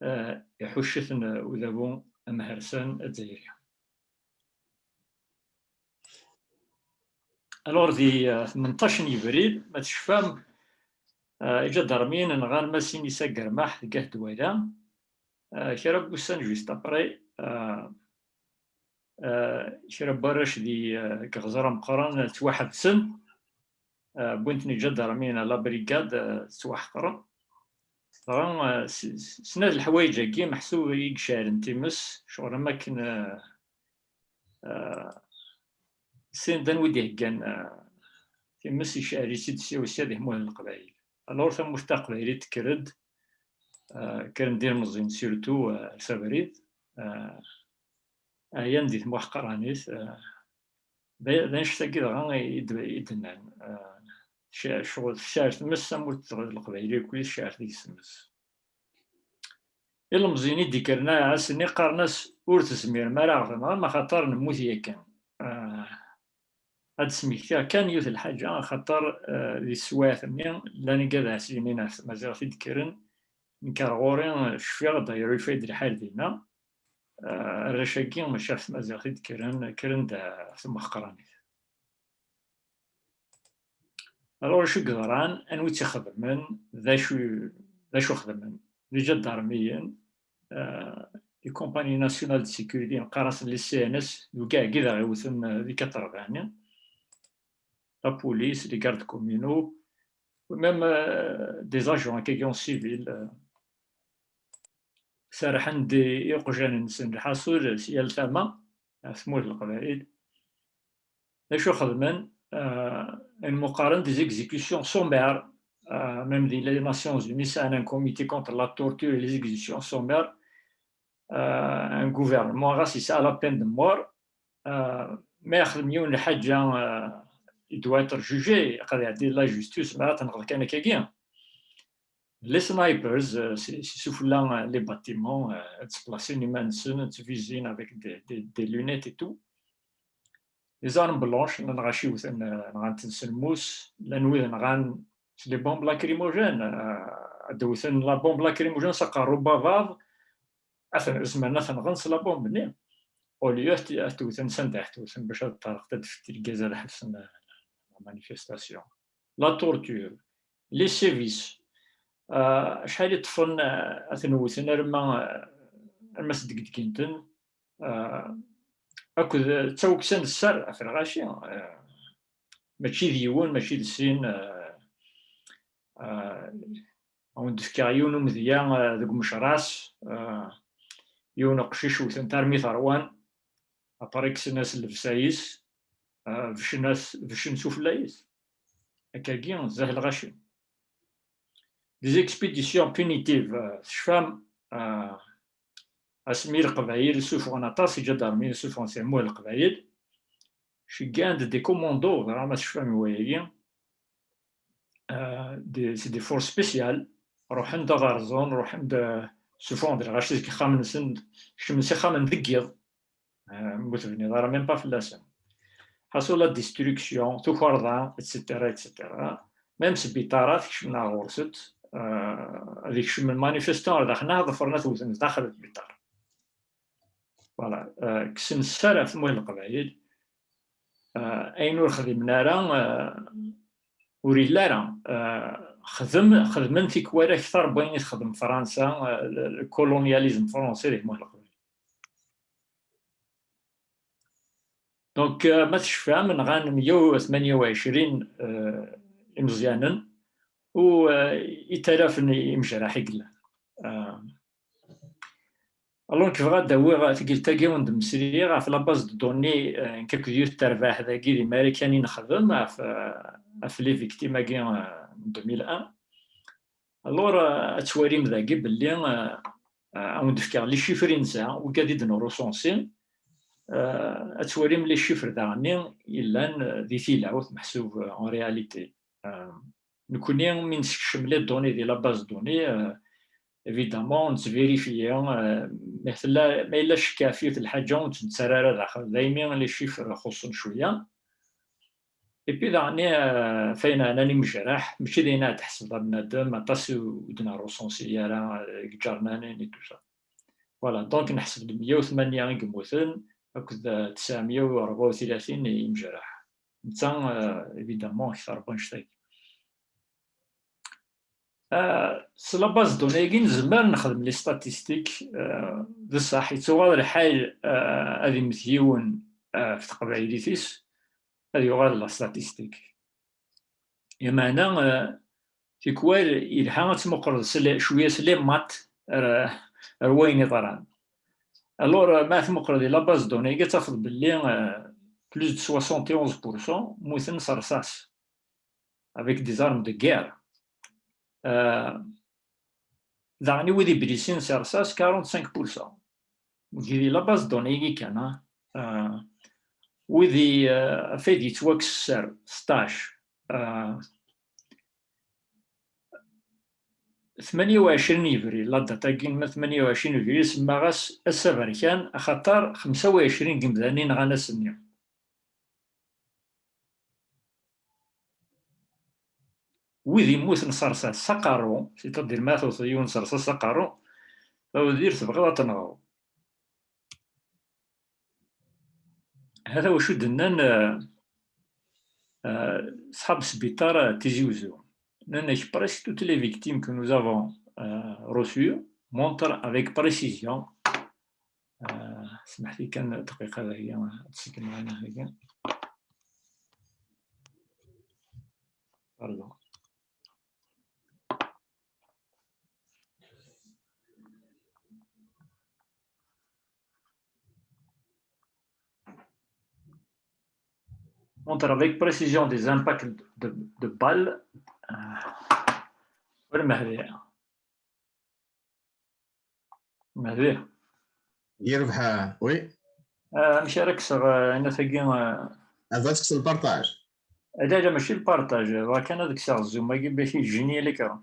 eh, iḥucc-iten udabu amhersan azzayri. Alors, di, eh, tmenṭac n Yebrir, ma tecfam, eh, iǧadarmiyen nɣan Masin Isa Germaḥ deg At Dwala. Eh, kra n wussan juste après, eh, eh, kra n warrac di, eh, deg Iɣẓer Ameqqran ttwaḥebsen. Eh, wwin-ten iǧadarmiyen à la brigade, eh, ttwaḥeqren. Dɣa, eh, s- s- snat leḥwayeǧ-agi meḥsub i iceɛlen times, ccɣel am akken, eh, eh, sin d anwa i d-iheggan, eh, times, iceɛl-itt-id sya u sya di tmurt n Leqbayel. Alors tamurt taqbaylit tekker-d, eh, kkren-d ilmeẓyen surtout, eh, ers abrid, eh, ɛyan di tmuḥqranit, eh, d d annect-agi dɣa i d- i d-nnan, eh, tecɛel ccɣel, tecɛel tmes tamurt n Leqbayel irkelli, tecɛel deg-s tmes. Ilemẓiyen i d-ikkren ass-nni qqaren-as: "Ur tezmirem ara ad ɣ-tenɣem, axaṭer nemmut yakan." Eh, ad d-smektiɣ kan yiwet n lḥaǧa, axaṭer, eh, di teswiɛt-nni llan igad ɛeslimin ɣef tmaziɣt i d-kkren. Nekk ar ɣur-i, eh, cfiɣ-d, ayer yufa-d lḥal dinna. Eh, arrac-agi mačči ɣef tmaziɣt i d-kkren, kkren-d ɣef tmuḥqranit. Alors, acu i yeḍran? Anwa i tt-ixedmen? D acu, d acu xedmen? D iǧadarmiyen, eh, les compagnies nationales de sécurité, neqqar-asen les C N S, d wigi i d aɣ-iwten, eh, di quatre-vingt, la police, les gardes communaux, ou même, eh, des agents, akkagi en civil, eh, serrḥen-d i iqjan-nsen. Lḥaṣul, si yal tama, ɣef tmurt n Leqbayel. D acu xedmen? Eh, nmuqaren des exécutions sommaires. Eh, même di les Nations Unies sɛan un comité contre la torture et les exécutions sommaires. Eh, un gouvernement ɣas yesɛa la peine de mort, eh, ma yexdem yiwen lḥaǧa, eh, il doit être jugé, qad iɛeddi la justice, ma tenɣeḍ kan akkagi. Les snipers, eh, si si sufella, eh, les bâtiments, eh, ad splasin iman-nsen, ad tvisin avec des, des, des lunettes et tout. Les armes blanches, nɣac iwten, eh, nɣan-ten s lmus, llan wid nɣan s les bombes lacrymogènes, eh, ad wten la bombe lacrymogène s aqerru babaḍ, ad ten- zemren ad ten-nɣen s la bombe-nni. Au lieu ad t- ad t-wten s anda ad t-wten bac ad ṭṭerqent ad d-fkent lgaz ad ḥebsen, eh, la manifestation. La torture, les sévices, eh, acḥal i ṭṭfen, eh, ad ten-wten arma, eh, arma sdegdgin-ten, eh, akked d taweksa n sser ɣef lɣaci, eh, mačči d yiwen, mačči d sin, eh, eh, ad wen-d-fkeɣ yiwen umedya, eh, deg umecras, eh, yiwen uqcic wten-t armi t-rwan, après kksen-as llebsa-is, euh, becen-as, becen sufella-is. Akkagi, zdat lɣaci. Des expéditions punitives, euh, tecfam, euh, asmi Leqbayel suffɣen aṭas iǧadarmiyen, suffɣen si lmuh n Leqbayel, ceggan-d des commandos, ẓriɣ ma tecfam i wayagi, euh, des, c'est des forces spéciales, ruḥen-d ad rẓen, ruḥen-d, euh, suffɣen-d lɣaci seg ixxamen-nsen, kecmen s ixxamen deg yiḍ, euh, ur tebniḍ ara même pas fell-asen. Ḥaṣu la destruction, tukerḍa, et cetera, et cetera. Même sbiṭarat kecmen ar ɣur-sent, euh, ad ikcem manifestant ar daxel, neɣ ḍefren ad t-wten daxel sbiṭar. Voilà, euh, kksen sser ɣef lmuh n Leqbayel. Euh, ayen ur xdimen ara, euh, ur illi ara. Euh, xdem, xedmen tikwal akter n wayen i texdem Fransa, euh, le, le colonialisme français di lmuh n Leqbayel. Donc, euh, ma tecfam, nɣan meyya u tmanya u ɛecrin, euh, imeẓyanen, u, euh, italafen imejraḥ i yellan. Euh, alors, nekk bɣiɣ ad d-awiɣ tikkelt-agi ur d-mmeslayeɣ ɣef la base de données, euh, nekk akked yiwet n terbaɛt dagi di Marikan i nexdem ɣef, euh, ɣef les victimes-agi, euh, n deux mille un. Alors, euh, ad twalim dagi belli, euh, euh, ad wen-d-fkeɣ les chiffres i nesɛa, wigad i d-nrusansi, euh, ad twalim les chiffres daɣen yellan, euh, di tilawt, meḥsub, euh, en réalité. Euh, nekkni, mi nessekcem les données di la base de données, euh, évidemment, nettvérifier, euh, ma tella, ma yella ccek ɣef yiwet lḥaǧa, ur tt-nettarra ara daxel. Daymi les chiffres xuṣṣen cwiya. Et puis daɣen, euh, ɣef wayen ɛnan imejraḥ, mačči d ayen ad tḥesbeḍ a bnadem, aṭas ur d-nrusansi ara, euh, deg iǧarnanen et tout ça. Voilà, donc neḥseb-d meyya u tmanya i yemmuten, akked, euh, tesɛemya u rebɛa u tlatin imejraḥ. Netta, euh, évidemment, akter n wannect-agi. Euh, s la base de données-agi nezmer nexdem les statistiques, euh, d ṣṣeḥ, yettuɣal lḥal, euh, ad immet yiwen, euh, ɣef teqbaylit-is, ad yuɣal la statistique. Lameɛna, euh, tikwal yelha ad tmuqleḍ s le-, cwiya s les maths ar, ar wayen iḍran. Alors, euh, ma tmuqleḍ di la base de données-agi, ad tafeḍ belli, euh, plus de soixante et onze pour cent mmuten s rrṣaṣ, avec des armes de guerre. Euh, daɣen i wid iblisin s rrṣaṣ, quarante-cinq pour cent. Di la base de données-agi kan, hein. Euh, wid i, euh, ɣef ay d-yettwakkes sser, seṭṭac. Euh, tmanya u ɛecrin yebrir, la date-agi n tmanya u ɛecrin yebrir, semmaɣ-as ass aberkan, axaṭer xemsa u ɛecrin n yimdanen i nɣan ass-nni. Wid yemmuten s rrṣaṣ s aqerru, c'est-à-dire ma tewteḍ yiwen s rrṣaṣ s aqerru, taweḍ dir tebɣiḍ ad tenɣeḍ. Hata wacu d-nnan, euh, euh, ṣṣḥab sbiṭar, euh, Tizi Uzzu. Nnan-ak presque toutes les victimes que nous avons, euh, reçues montrent avec précision. Euh, سمحتي كان دقيقة هذه، هي تسكن معنا هذه. Pardon. Montre avec précision des impacts de, de balles. Euh, ur mahdi. Mahdi. Yerbeḥ, oui. Ah, amek ara kkseɣ, ah, inat-agi, ah? Ad tekkseḍ le partage. Ala, ala, mačči le partage, bɣiɣ kan ad kkseɣ Zoom-agi, bac yeǧǧini l'écran.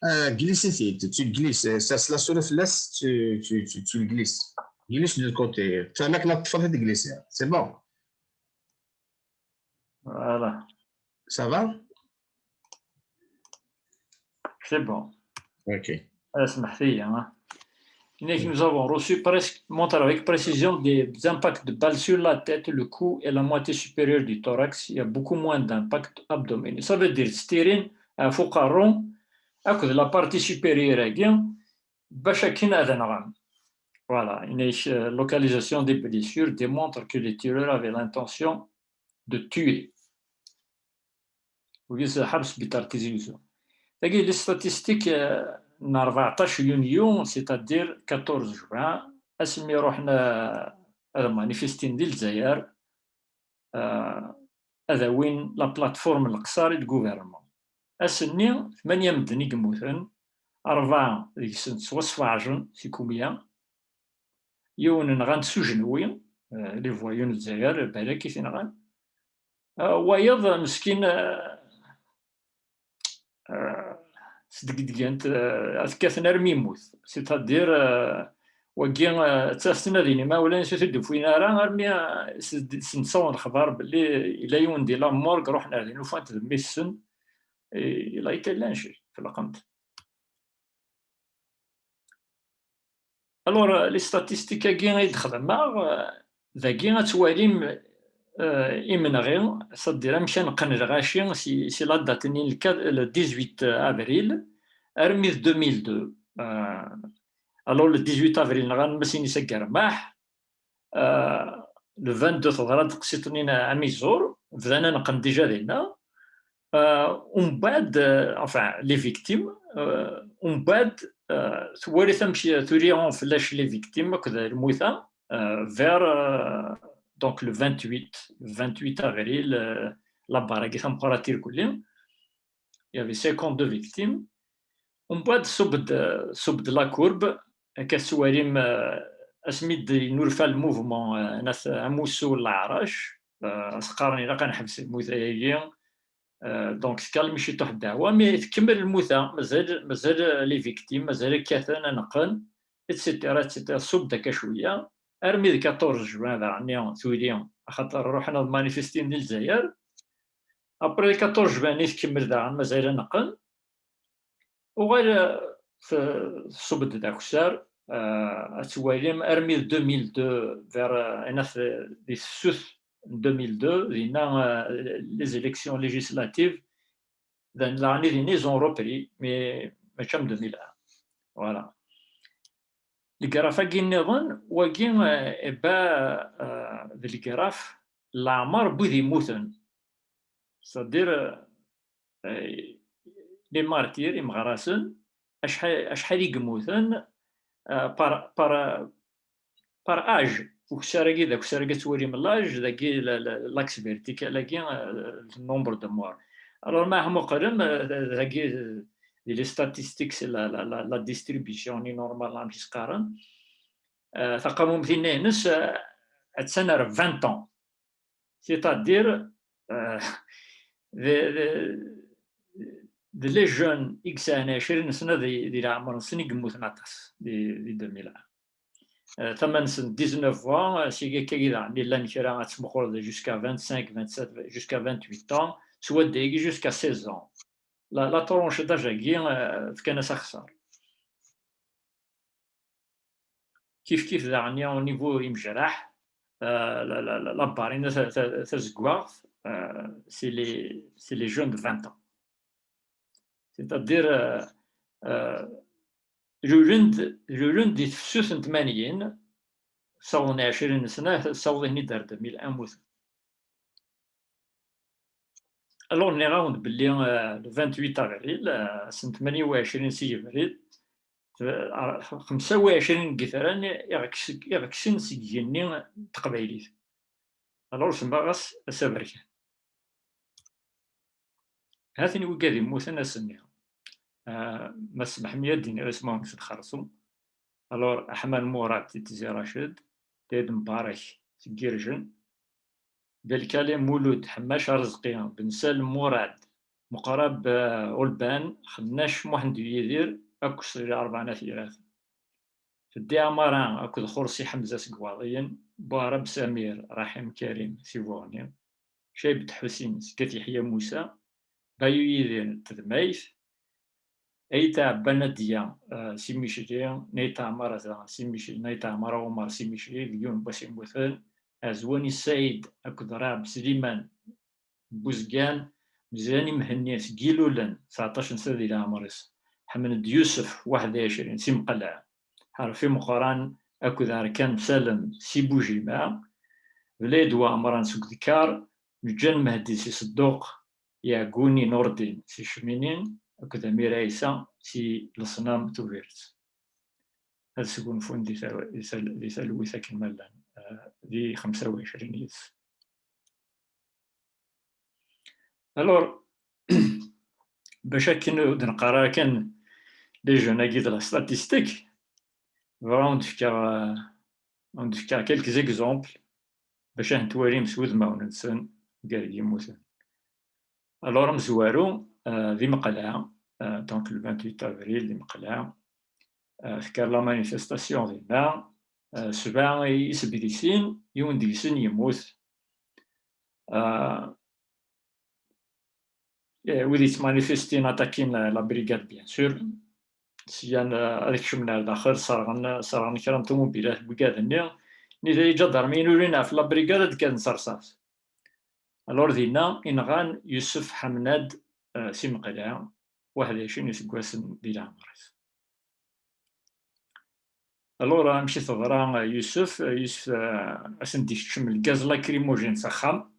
Ah, glisset-it, tu le glisses, sers la souris fell-as, tu, tu, tu, tu le glisses. Glisse de l'autre côté. Atan akken ad teṭṭfeḍ ad t-id-glissiɣ. C'est bon. Voilà. Ça va? C'est bon. Ok. Ah, سمحتي, hein. Nous avons reçu presque, montre avec précision des impacts de balles sur la tête, le cou est la moitié supérieure du thorax, il y a beaucoup moins d'impact abdominaux. Ça veut dire, s tirin, ɣef uqerru, akked la partie supérieure-agi, bac akken ad nɣen. Voilà, une, euh, localisation des blessures démontre que les tireurs avaient l'intention de tuer. Wigi s ḥabs bitar Tizi Uzzu. Tagi, les statistiques, euh, n rbeɛṭac yunyu, c'est-à-dire quatorze juin, asmi ruḥen ad manifestin di Lezzayer, ad awin la plateforme n leqsar i lgouvernement. Ass-nni, tmanya medden i yemmuten, rebɛa deg-sen ttwasfeɛjen si kumya, yiwen nɣan-t s ujenwi, les voyous n Lezzayer, balak i t-nɣan. Wayeḍ meskin, sdegdgen-t, ad t-kkaten armi yemmut. C'est-à-dire, wagi, ttasen ad ini imawlan-is ur t-id-ufin ara, armi sen-d-ssawen lexbar belli yella yiwen di la morgue, ruḥen ar din, ufan-t d mmi-tsen. Il a été lynché, felqen-t. Alors, les statistiques-agi i d-xedmeɣ, dagi ad twalim imenɣi, c'est-à-dire amek ad neqqen lɣaci si la date-nni, le dix-huit avril armi d deux mille deux. Alors, le dix-huit avril, nɣan Masinisa Germaḥ, le vingt-deux teḍra-d teqsiṭ-nni n Amiẓur, bdan ad neqqen déjà dinna. Umbeɛd, enfin, les victimes, umbeɛd, twaliḍ amek tuli fell-ac les victimes akked lmuta, vers, donc, le vingt-huit, vingt-huit avril, la barre-agi tameqqrant irkelli, il y avait cinquante-deux victimes. Umbeɛd, ṣubb-d, ṣubb-d la courbe, akka tettwalim, asmi d-yennulfa le mouvement n At Amussu n Leɛrac, as-qqaren ilaq ad neḥbes lmuta-agi, donc, tkalmi ciṭuḥ ddeɛwa, mais tkemmel lmuta, mazal, mazal les victimes, mazal kkaten ad neqqen, et cetera, et cetera, ṣubb-d akka cwiya, armi d quatorze juin daɣen tuli, axaṭer ruḥen ad manifestin di Lezzayer. Après le quatorze juin i tkemmel daɣen, mazal ad neqqen. Uɣal, ṣubb-d d akessar, ad twalim armi d deux mille deux, vers, di tefsut n deux mille deux, dinna, les élections législatives, daɣen dinna ils ont repris, mais mačči am deux mille un. Voilà. Legraf-agi nniḍen, wagi, eh, eh, ben, eh, d legraf n leɛmer n wid yemmuten. C'est-à-dire, eh, les martyrs, imeɣrasen, acḥal, acḥal i yemmuten, eh, par, par, par âge. Ukessar-agi d akessar-agi ad twalim l'âge, dagi la, la, l'axe vertical-agi, eh, le nombre de morts. Alors, ma muqlem, eh, dagi, eh, di les statistiques, c'est la, la, la, la distribution-nni normale, amek i s-qqaren. Eh, taqamumt-nni-ines, eh, attan ar vingt ans. C'est-à-dire, eh, d, d, d les jeunes i yesɛan ɛecrin sna di, di leɛmer-nsen i yemmuten aṭas di, di deux mille un. Eh, tama-nsen dix-neuf ans, eh, seg akkagi daɣen i llan kra ad tmuqleḍ jusqu'à vingt-cinq, vingt-sept, jusqu'à vingt-huit ans, s wadda-agi jusqu'à seize ans. La, la tranche d'âge-agi, eh, fkan-as axeṣṣar. Kif kif daɣen au niveau imejraḥ, eh, la, la, la, la barre-ina ta, ta, tazeggaɣt, eh, c'est les, c'est les jeunes de vingt ans. C'est-à-dire, eh, eh, lulen-d, lulen-d di tefsut n tmanyin, ssawḍen ɛecrin sna, ssawḍen-d ar deux mille un, mmuten. Alors, nniɣ-awen-d belli, eh, le vingt-huit avril, eh, ass n tmanya u ɛecrin seg yebrid, eh, xemsa u ɛecrin n yitran i ɣ-, i ɣeksen seg yigenni n teqbaylit. Alors, semmaɣ-as ass aberkan. Ha-ten-i wigad yemmuten ass-nni. Ah, Mass Meḥmi ad d-iniɣ ismawen-nsen xerṣum. Alors, Aḥman Murad di Tizi Raced, Dayed Mbarek seg Irjen, Belkali Mulud, Ḥemmac Arezqi, Ben Salem Murad, Muqrab, eh, Ulban, Xennac Muḥend Yidir, akked Rebɛa n At Yiraten. Feddi Ɛmara akked Xursi Ḥemza seg Iwaḍiyen, Buɛrab Samir, Raḥim Karim si Buɣni, Cayb Ḥusin seg At Yeḥya Musa, Bayu Yidir n Tedmayt, Ayt Ɛebban Nadiya, eh, si Micli, Nayt Ɛmara si Micli, Nayt Ɛmara Umar si Micli, deg yiwen n wass i mmuten, Ɛezwani Saɛid akked Raɛb Sliman Buzgan, Mezrani Mhenni seg Ilulen, tseɛṭac n sna di leɛmer-is, Ḥemmed Yusef, waḥed u ɛecrin, si Mqelleɛ, Ḥerfi Meqqran akked Arkan Salem si Bujima, Blayed Waɛemran seg Udekar, Meǧǧan Mehdi si Sedduq, Yeɛguni Nurdin si Cmini akked Amir Ɛisa si Leṣnam Tubiret. ad sgunfun di tal-, di tal-, di talwit akken ma llan, eh, di xemsa u ɛecrin yid-s. Alors, bac akken ur d-neqqar ara kan les jeunes-agi de la statistique, bɣiɣ ad wen-d-fkeɣ, eh, ad wen-d-fkeɣ quelques exemples bac ad ten-twalim s wudmawen-nsen gar yemmuten. Alors, amezwaru, eh, di Meqleɛ, eh, donc le vingt-huit avril di Meqleɛ, eh, tekker la manifestation dinna, eh, sebɛa isebdisin, yiwen deg-sen yemmut. Eh, eh, wid yettmanifestin attakin la, la brigade, bien sûr. Syan, eh, ad kecmen ar daxel, serɣen, serɣen kra n tumubilat n wigad-nni. Nitni iǧadarmiyen ur rin ɣef la brigade ad d-kkaden s rrṣas. Alors dinna, inɣan Yusef Ḥamnad, eh, si Meqleɛ, waḥed u ɛecrin iseggasen di leɛmer-is. Alors, amek i teḍra, eh, Yusef? Eh, Yusef, eh, ad sen-d-ikeččem lgaz lacrymogène s axxam.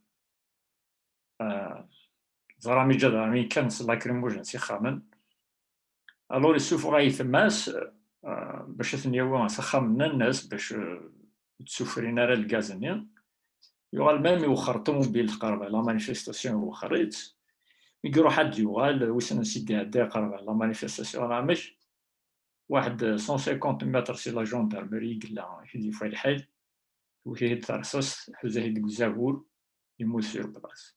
Eh, ẓram iǧadarmiyen kkan s lacrymogène s ixxamen. Alors, issufeɣ ayetma-s, eh, bac ad ten-yawi s axxam-nni-nnes, bac, eh, ur d-ssufrin ara lgaz-nni. Yuɣal même iwexxer ṭumubil qerb la manifestation, iwexxer-itt. Mi iruḥ ad d-yuɣal, wissen ansi d-iɛedda, qerb la manifestation neɣ amek. Waḥed cent cinquante mètres si la gendarmerie i yella, i t-id-yufa lḥal. Tewwet-it-id terṣast, tḥuza-t-id deg uzagur, yemmut sur place.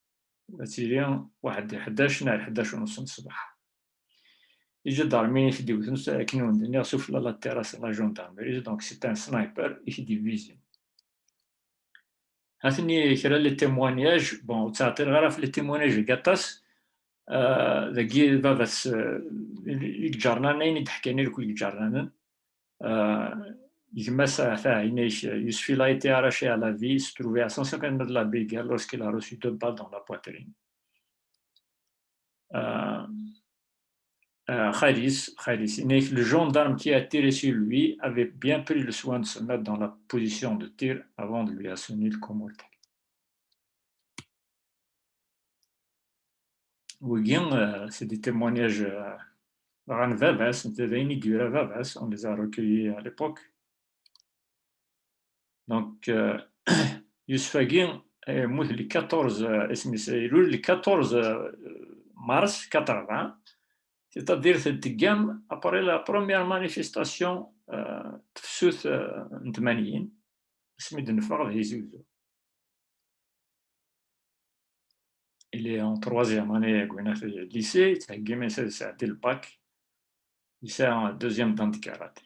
Ad tili waḥed ḥdac neɣ ḥdac u nus n ṣṣbeḥ. Iǧadarmiyen i t-id-iwten, akken i wen-d-nniɣ, sufella la terrasse n la gendarmerie, donc c'est un sniper i t-id-ivizin. Ha-ten-i kra les témoignages, bon, ur ttɛeṭṭileɣ ara ɣef les témoignages-agi aṭas. Ah, dagi baba-s, ah, i iǧarnanen, ayen i d-ḥkan irkul iǧarnanen. Ah, gma-s, ah, ta, ini-k, Yusef, il a été arraché à la vie, il se trouvait à cent cinquante mètres de la brigade lorsqu'il a reçu deux balles dans la poitrine. Ah, ah, xali-s, xali-s, ini-k, le gendarme qui a tiré sur lui avait bien pris le soin de se mettre dans la position de tir avant de lui asséner le coup mortel. Wigi, euh, c'est des témoignages, euh, ɣer baba-s, d ayen i yura baba-s, on les a recueillis à l'époque. Donc, euh, Yusef-agi, euh, yemmut le quatorze, euh, isem-is, ilul le quatorze, euh, mars quatre-vingts, c'est-à-dire teddegam après la première manifestation, euh, tefsut, euh, n tmanyin, asmi d-neffeɣ d Tizi Uzzu. Il est en troisième année deg lycée, yettheggi iman-is ad yesɛeddi le bac. Yesɛa deuxième dan de karaté.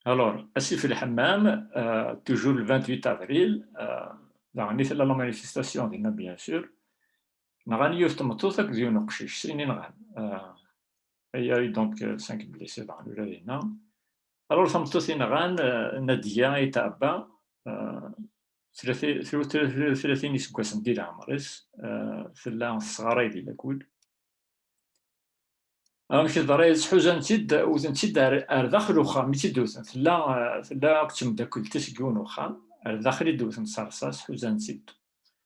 Alors, asif lḥemmam, euh, toujours le vingt-huit avril, euh, daɣen i tella la manifestation dinna, bien sûr. Nɣan yiwet tmeṭṭut akked yiwen uqcic, sin i nɣan. Euh, il y a eu donc, euh, cinq blessés daɣen ula dinna. Alors, tameṭṭut i nɣan, euh, Nadia Ayt Ɛebba, euh, tlati-, tru-, tru-, tru-, tlatin iseggasen di leɛmer-is, euh, tella tesɣaray di lakul. Amek teḍra, ḥuzan-tt-id, wten-tt-id ar, ar daxel uxxam i tt-id-wten. Tella, euh, tella akked temdakkelt-is deg yiwen uxxam, ar daxel i d-wten s rrṣas, ḥuzan-tt-id.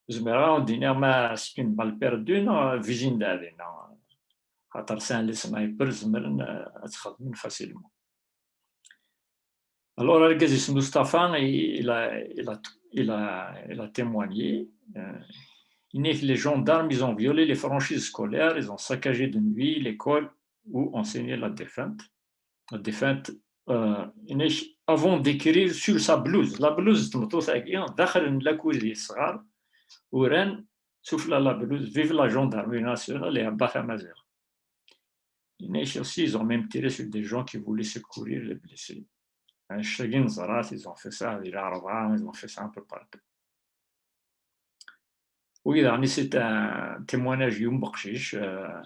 Ur zmireɣ ad wen-d-iniɣ ma c'est une balle perdue neɣ vizin da dinna. Xaṭer sɛan les snipers, zemren, euh, ad tt-xedmen facilement. Alors, argaz-is Mustapha, il a, il a, il a, il a témoigné. Euh, il dit que les gendarmes, ils ont violé les franchises scolaires, ils ont saccagé de nuit l'école où enseignait la défunte. La défunte, euh, il dit, avant d'écrire sur sa blouse, la blouse, d tmeṭṭut-agi, daxel n lakul di ṣṣɣar, uran, sufella la blouse, vive la gendarmerie nationale et Ɛebba Tamaziɣt. Il dit aussi, ils ont même tiré sur des gens qui voulaient secourir les blessés. Annect-agi neẓra-t, ils ont fait ça di Lɛerba, ils ont fait ça un peu partout. Oui, daɣen, c'est un témoignage n yiwen n uqcic. Euh,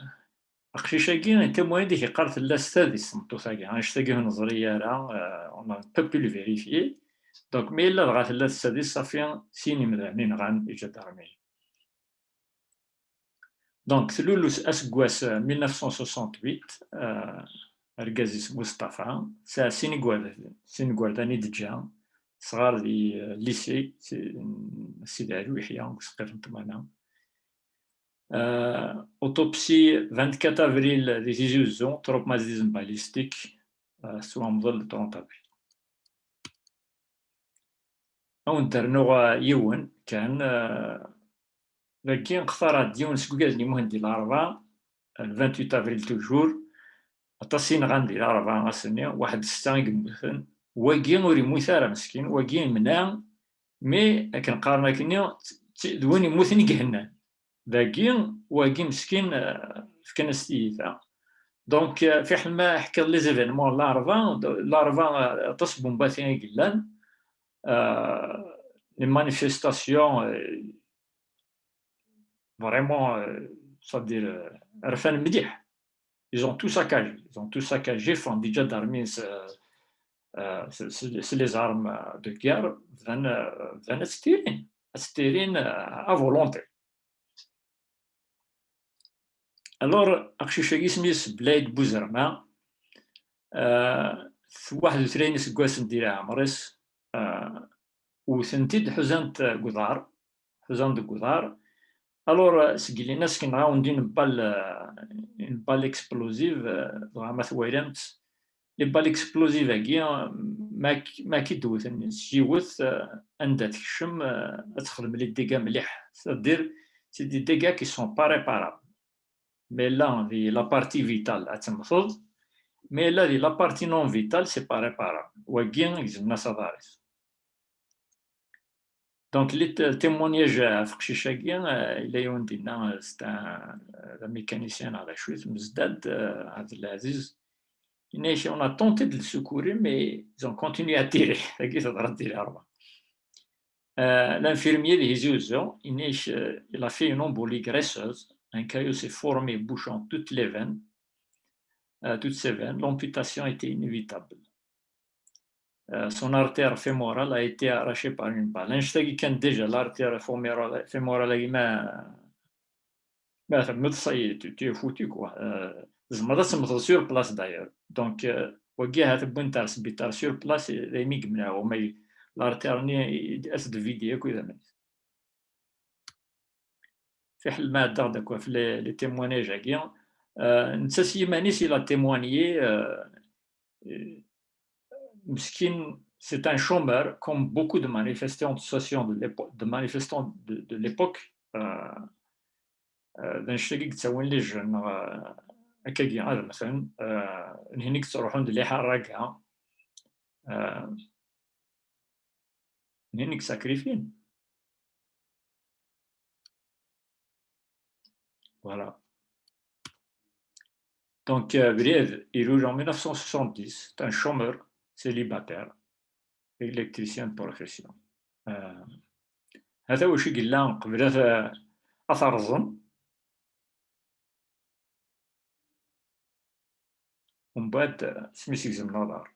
aqcic-agi, un témoignage i k-yeqqar tella s tadist tmeṭṭut-agi. Annect-agi ur neẓri ara, euh, on a un peu pu le vérifier. Donc, ma yella dɣa tella s tadist, safi, sin imdanen i nɣan iǧadarmiyen. Donc, tlul aseggas, euh, mille neuf cent soixante-huit, euh, argaz-is Mustafa, tesɛa sin igerdan, sin igerdan i d-teǧǧa, sɣar di, euh, lycée, si-, n Sidi Ɛli Uyeḥya, deg useqqir n ṭṭmana. Euh, autopsie vingt-quatre avril di Tizi Uzzu, traumatisme balistique, euh, tettwamḍel le trente avril. Ad wen-d-rnuɣ, euh, yiwen kan, euh, dagi xtareɣ-d yiwen seg ugaden yemmuten di Larebɛa, le vingt-huit avril toujours, aṭas i nɣan di Larebɛa ass-nni, waḥed setta i yemmuten, wagi ur yemmut ara meskin, wagi yemna, mais akken qqaren akkenni, d win yemmuten i ihennan. Dagi, wagi meskin, euh, fkan-as tiyita. Donc, euh, fiḥel ma ḥkiɣ les événements n Larebɛa, Larebɛa, euh, aṭas n bombatin i yellan, euh, les manifestations, euh, vraiment, euh, c'est-à-dire, euh, rfan mliḥ. Ils ont tout saccagé. Ils ont tout saccagé, font déjà d'armes, euh, euh, c'est c'est- c'est les armes, euh, de guerre, bdan, euh, bdan ad ttirin, ad ttirin, euh, à volonté. Alors, aqcic-agi isem-is Blayd Buzerma, euh, waḥed u tlatin iseggasen di leɛmer-is, euh, wten-t-id, ḥuzan-t deg uḍar, ḥuzan deg uḍar. Alors, euh, seg lin-as kenɣa une balle, euh, une balle explosive, euh, dɣa ma twalamt, les balles explosives-agi, euh, ma k- ma k-id-wten s yiwet, euh, anda tekcem, euh, ad texdem les dégâts mliḥ. C'est-à-dire, c'est des dégâts qui sont pas réparables. Mais là, di la partie vitale, ad temmteḍ. Mais là, di la partie non vitale, c'est pas réparable. Wagi, gezmen-as aḍar-is. Donc, les t- témoignages ɣef uqcic-agi, euh, yella yiwen dinna, euh, c'est un, euh, un mécanicien neɣ d acu-t, Mezdad, euh, Abdelaziz. Yenna-ak, on a tenté de le secourir, mais ils ont continué à tirer. Tagi teḍra-d di Larebɛa. Euh, l'infirmier de Tizi Uzzu, yenna-ak, euh, il a fait une embolie graisseuse. Un caillot s'est formé, bouchant toutes les veines, euh, toutes ses veines. L'amputation était inévitable. Euh, son artère fémorale a été arrachée par une balle. Annect-agi kan déjà, l'artère fémorale, fémorale-agi ma, ma temmet, ça y est, tu, tu es foutu, quoi. Euh, tzemreḍ ad temmteḍ sur place, d'ailleurs. Donc, euh, wagi ahat wwin-t ar sbiṭar sur place, daymi yemneɛ, u ma y- l'artère-nni ad t-vidé akk idammen-is. Fiḥel ma ɛeddaɣ-d akk ɣef les, les témoignages-agi. Euh, netta s yiman-is, il a témoigné, euh, euh, meskin, c'est un chômeur, comme beaucoup de manifestants sociaux de l'épo- de manifestants de, de l'époque. Euh, euh, d annect-agi i yettawin les jeunes, euh, akkagi ad mmten, euh, nhini i yettruḥun d les haraga, euh, nhini i yesakrifin. Voilà. Donc, euh, Bried, il est en mille neuf cent soixante-dix, c'est un chômeur célibataire, électricien de profession. Euh, هذا واش قلنا قبل، آه، أثرزم. ومن بعد، آه، سميس يلزم نظر.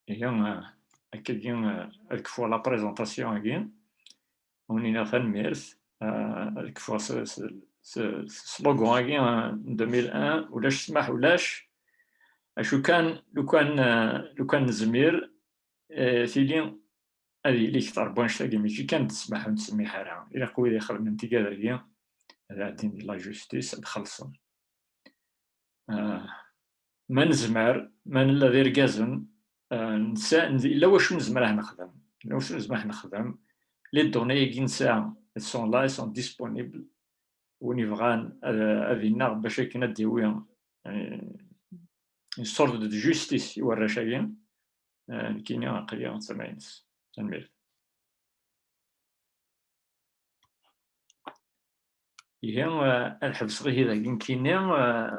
Ihi, euh, akkagi, euh, ad kfuɣ la présentation-agi. Ad wen-iniɣ tanemmirt. Euh, ad kfuɣ s, s, s, s slogan-agi, euh, n deux mille un, ulac ssmaḥ, ulac. Acu kan, lukan, euh, lukan nezmir, euh, tili ad yili kter n wannect-agi, mačči kan d ssmaḥ ur nettsemmiḥ ara. Ilaq wid ixedmen tigad-agi ad ɛeddin di la justice, ad xellṣen. Ah, ma nezmer, ma nella d irgazen, ah, nsa-, yella wacu nezmer ad nexdem. Yella wacu nezmer ad nexdem. Les données-agi nesɛa, elles sont là, elles sont disponibles. Win yebɣan ad, ad ineɣ bac akken ad d-yawi, eh, une sorte de justice i warrac-agi, eh, nekkini aql-i d tama-ines. Tanemmirt. Ihi, eh, ad ḥebseɣ ihi dagi nekkini, eh,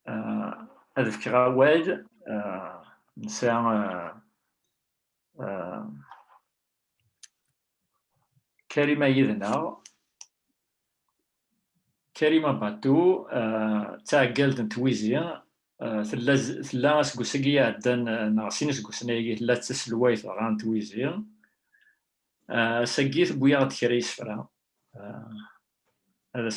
eh, ad fkeɣ awal, eh, nesɛa, eh, eh, Karima yid-neɣ. Karima Batou, eh, d taɛeggalt n Twizi, eh, tella z-, tella aseggas-agi iɛeddan, eh, neɣ sin iseggasen-agi, tella d taselwayt dɣa n Twizi. Eh, ass-agi tewwi-aɣ-d kra yisefra. Eh,